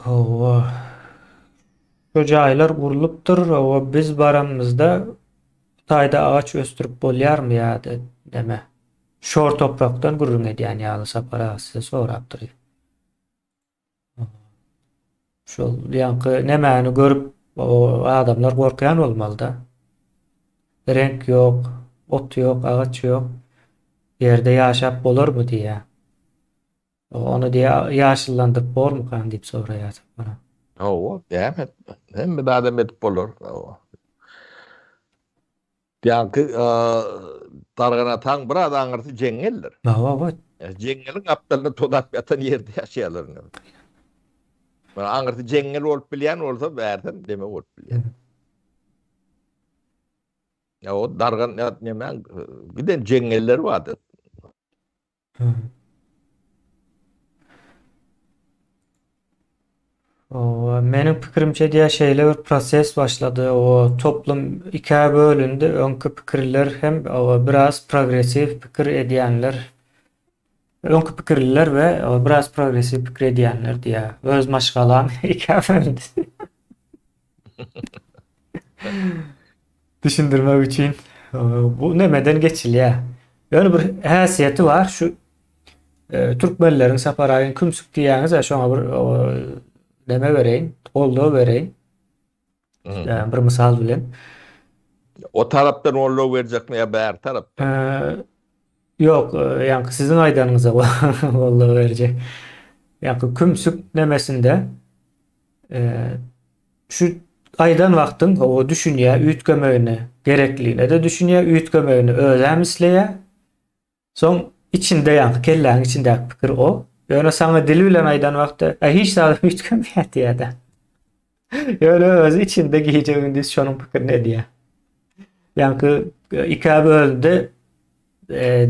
Hawa. Şu jaýlar gurlupdyr. Hawa, biz baranymyzda bu taýda agaç ösdürip bolýarmy ýa-da näme? Şor toprakdan gürrüň edýän ýaly Sapar aga size sorapdyr. Şol ýaňky nemäni görüp adamlar gorkýan bolmalyda. Reňk ýok, ot ýok, agaç ýok. Ýerde ýaşap bolarmy diýýär. Ony diýýär, ýaşyllandyryp bormykan diýip soraýar bana. Hawa, näme? Hemme zadam edip bolar. Hawa. Ýaňky Darganataň biraz aňyrsy jeňňeldir. Hawa, hawa. Jeňňeliň gapdalynda tozap ýatan ýerde ýaşaýarlar indi. Mana aňyrsy jeňňel bolup bilýän bolsa, bärsem deme bolup bilýär. Ýa o dargan ýa nemäň giden jeňňeller bardy. Owa, meniň pikirimçe diýä şeýle bir proses başlady. O toplum ikä bölündi. Öňki pikirler hem owa biraz progressiw pikir edýänler. Öňki pikirliler we biraz progressiw pikir edýänler diýä. Öz maşgalam ikä bölündi. Düşündirmek üçin bu nemeden geçilýär. Ýöne bir häsiýeti bar şu e, türkmenleriň Sapar aýyň kümsük diýýäňiz-ä şoňa bir neme bereýin, goldaw bereýin. Hmm. Bir mysal bilen. O tarapdan goldaw berjekmi ýa bäri tarapdan? Ýok, ýaňky siziň aýdanyňyza goldaw berjek. Ýaňky kümsük nemesinde Şu aýdan wagtyň o düşünýär üýtgemegine, gerekligine-de düşünýär, üýtgemegini özem isleýär. Soň içinde ýaňky kelläň içindäki pikir o. Ýöne saňa dili bilen aýdan wagty, "Ä hiç zadam üýtgemeýär" diýýär-de. Ýöne özi içinde gije-gündiz şonuň pikirini edýär. Ýaňky ikä bölündi.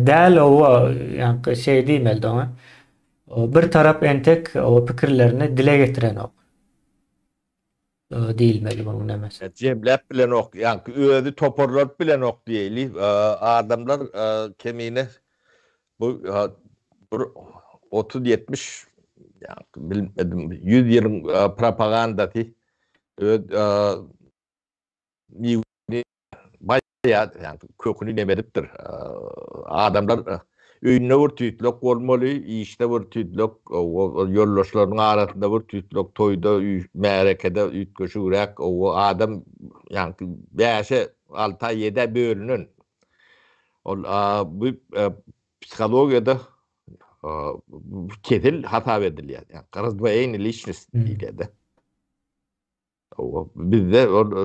Däl owa, ýaňky şeý diýmeli oňa. Bir tarap entek o pikirlerini dile getirenok. Diýilmeli munuň nemesi. Jemläp bilenok, ýaňky özi toparlanyp bilenok diýeli. Adamlar kemine bu bir otuz-ýetmiş, ýaňky bilmedim, ýüz ýylyň propagandasy öz miwesini baýa ýagny köküni nemedipdir. Adamlar öýünde bir tüýtlek bolmaly, işde bir tüýtlek, ýoldaşlarynyň arasynda bir tüýtlek, toýda, märekede üýtgeşigräk, adam ýagny bäşe, alta, ýedä bölünen. Ol bu psihologiýada kesel hasap edilýär. Ýagny razdvoeniýe liçnost diýilýär-de. Bizde ol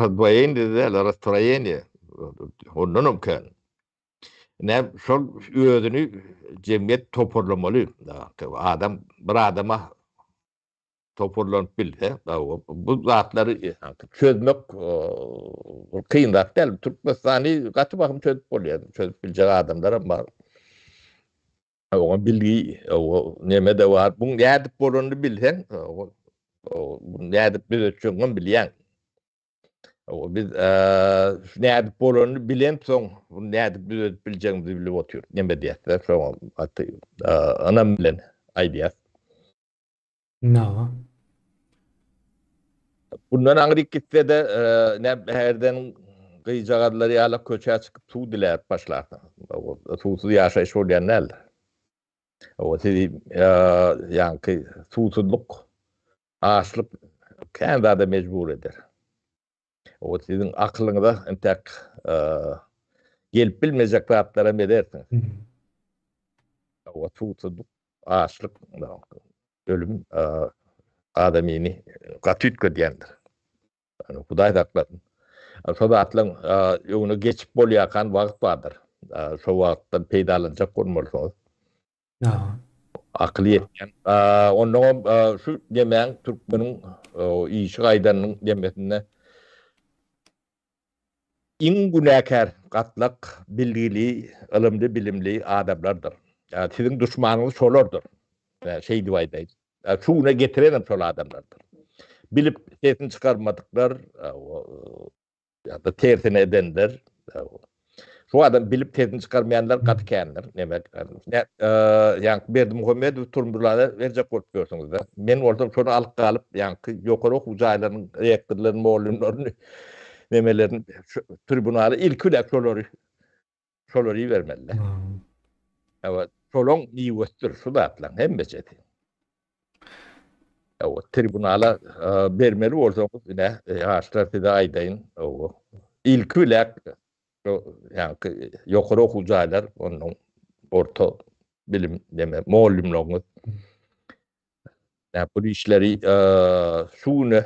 razdvoeniýe däl, rastroeniýe. Ondan hem kän. Ne şol özüni jemgyýet toparlamaly. Adam bir adama toparlanyp bilse, bu zatlary çözmek kyn zat däl. Türkmenistany gaty bahym çözüp bolýar. Çözüp biljek adamlar hem bar. Oňa bilgi, o neme-de bar. Buň nädip bolanyny bilseň, o nädip düzetjegiňem bilýäň. O biz nädip bolanyny bilensoň, bunu nädip düzedip biljegimizi bilip otyrys. Neme diýýäs, şoňa gaty ynam bilen aýdýas. No. Bundan aňryk gitse-de, ne herden gyjagazlary ýaly köçä çykyp suw diläp başlarsyň. Suwsuz ýaşaýyş bolýan däldir. O sizi ýaňky suwsuzlyk, açlyk kän zada mejbur eder. O siziň akylyňyza entek gelip bilmejek zatlara edersiňiz. O suwsuzlyk Açlyk, ölüm adamyny gaty üýtgedýändir. Hudaý saklasyn. Şo zatlaryň öňüne geçip bolýarkan wagt bardyr. Şo wagtdan peýdalanjak bolmalysyňyz. Akyly ýetýän. Onnoňam şu nemäň türkmeniň işi gaýdanynyň nemesinde Iň günäkär gatlak bilgili, ylymly-bilimli adamlardyr. Siziň duşmanyňyz şolardyr. Şeýdip aýdaýyn. Şu güne getirenem şol adamlardyr. Bilip sesini çykarmadyklar ýa-da tersine edenler. Şu adam bilip sesini çykarmaýanlar gaty kändir. Neme, ýaňky Berdimuhamedowy Turmurlada berjek bolup ýörsüňiz-dä. Men bolsam şony alyp galyp, ýaňky ýokary okuw jaýlarynyň rektorlaryny, mugallymlaryny, nemelerini tribunala ilki bilen şolary şolary ibermeli-de. Hawa, şolaň miwesidir şu zatlaryň hemmejesi. Hawa, tribunala bermeli bolsaňyz, ine, ýaşlar size aýdaýyn, hawa, ilki bilen ýaňky ýokary okuw jaýlar, ondan orta bilim neme mugallymlaryňyz ýa bu işleri şu güne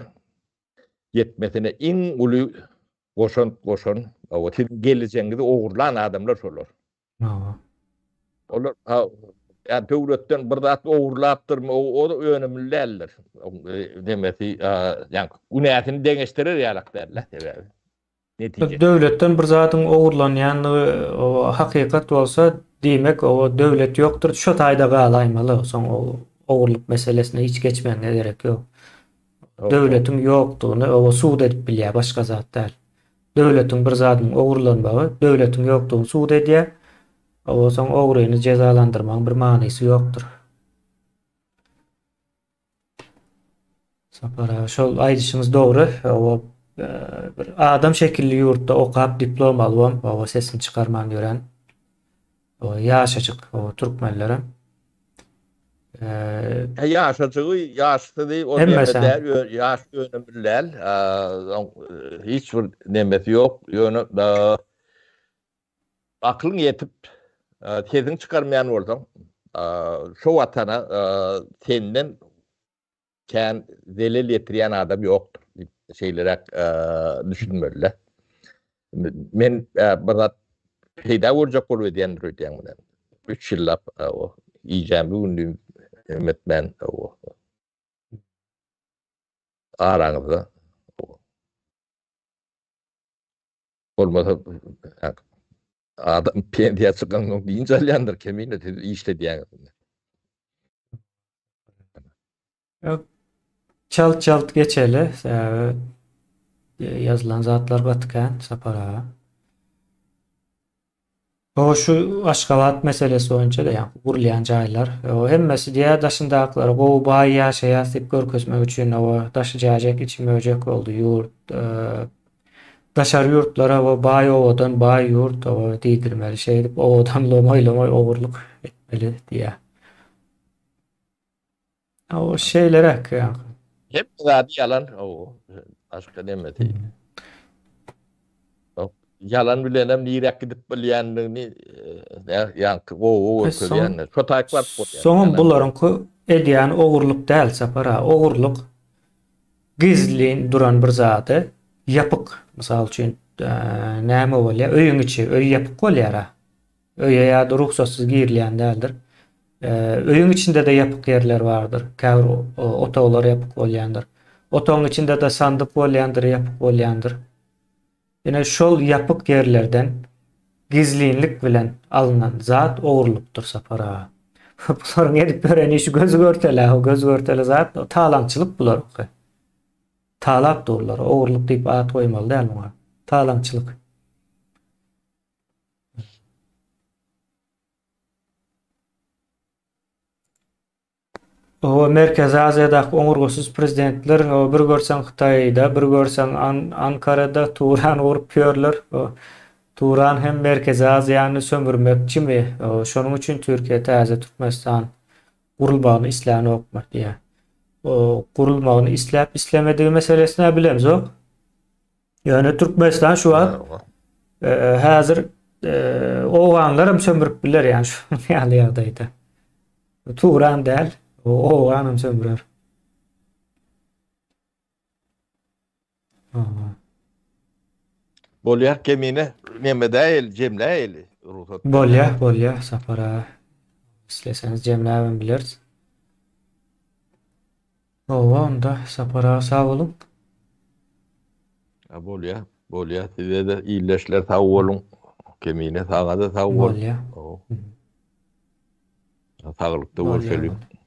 ýetmesine iň uly goşant goşan, hawa, siziň gelejegiňizi ogurlan adamlar şolar. Hawa. Olar ýa döwletden bir zat ogurlapdyrmy, o önümli däldir. Demesi, ýa günäsini deňeşdirer ýalak däldir sebäbi. Netije. Döwletden bir zadyň ogurlanýandygy hakykat bolsa, diýmek o döwlet ýokdur, şo taýda galaýmaly, soň o ogurlyk meselesine hiç geçmegiňe gerek ýok. Döwletiň ýokdugyny o sud edip bilýär, başga zat däl. Döwletiň bir zadynyň ogurlanmagy döwletiň ýokdugyny sud edýär. O soň ogryny jezalandyrmagyň bir manysy ýokdur. Sapar aga şol aýdyşyňyz dogry. O bir adam şekilli ýurtda okap diplom alybam o sesini çykarman ýören o ýaşajyk o türkmenlerem. Eee ýaşajygy ýaşsyzy o neme däl ýaş önümli däl. Hiç bir nemesi ýok. Ýöne Akylyň ýetip, sesiňi çykarmaýan bolsaň, şo watana senden kän zelel ýetirýän adam ýokdur diýip şeýleräk düşünmeli-de. Men bir zat peýda görjek bolup edýändir öýdýän muny. Üç ýyllap gijämi gündizimi hem etmän araňyzda. Bolmasa adam pensiýa çykansoň dynç alýandyr kemine siz işledýäňiz. Ýok. Çalt çalt geçeli. Sebäbi ýazylan zatlar gaty kän Sapar aga. O şu Aşgabat meselesi boýunça-da ýaňky gurulýan jaýlar. O hemmesi diýýär daşyndakylara gowy baý ýaşaýas diýip görkezmek üçin o daşy jäjek içi möjek boldy ýurt. Daşary ýurtlara o baý owadan baý ýurt o diýdirmeli şeýdip owadan lomaý-lomaý ogurlyk etmeli diýýär. O şeýleräk ýaňky. Hemme zady ýalan o başga nemesi. Ýalan bilenem niräk gidip bilýändigini ýaňky gowy görkezýänler. Şo taýyk baryp bolýar. Soňam bularyňky edýäni ogurlyk däl Sapar aga. Ogurlyk gizlin duran bir zady ýapyk. Mysal üçin näme bolýar? Öýüň içi, öý ýapyk bolýar-a. Öýe ýa-da rugsatsyz girilýän däldir. Öýüň içinde-de ýapyk ýerler bardyr. Käbir otaglar ýapyk bolýandyr. Otagyň içinde-de sandyk bolýandyr, ýapyk bolýandyr. Ine şol ýapyk ýerlerden gizlinlik bilen alnan zat ogurlykdyr Sapar aga. Bularyň edip ýören işi göz görtele, göz görtele zat talaňçylyk bularyňky. Talap durlar. Ogurlyk diýip at goýmaly däl muňa. Talaňçylyk. Oba Merkezi Aziýadaky oňurgasyz prezidentler, oba bir görseň Hytaýda, bir görseň An Ankarada Turan gurup ýörler. O Turan hem Merkezi Aziýany sömürmekçimi? O şonuň üçin Türkiýe täze Türkmenistan gurulmagyny islänokmy diýýär. O gurulmagyny isläp islemedigi meselesini bilemzok. Ýöne Türkmenistan şu wagt e, häzir e, owganlar hem sömürip biler ýani şu ýaly ýagdaýda. Turan däl, owgan hem sömürer. Bolýar kemine neme däl, jemläýeli rugsat. Bolýar, bolýar Sapar aga. Isleseňiz jemläbem bileris. Hawa onda Sapar aga sag boluň. A bolýa, bolýa size-de ildeşler sag boluň. Kemine saňa-da sag bol. Bolýa. Saglykda Bolýa. görşeliň.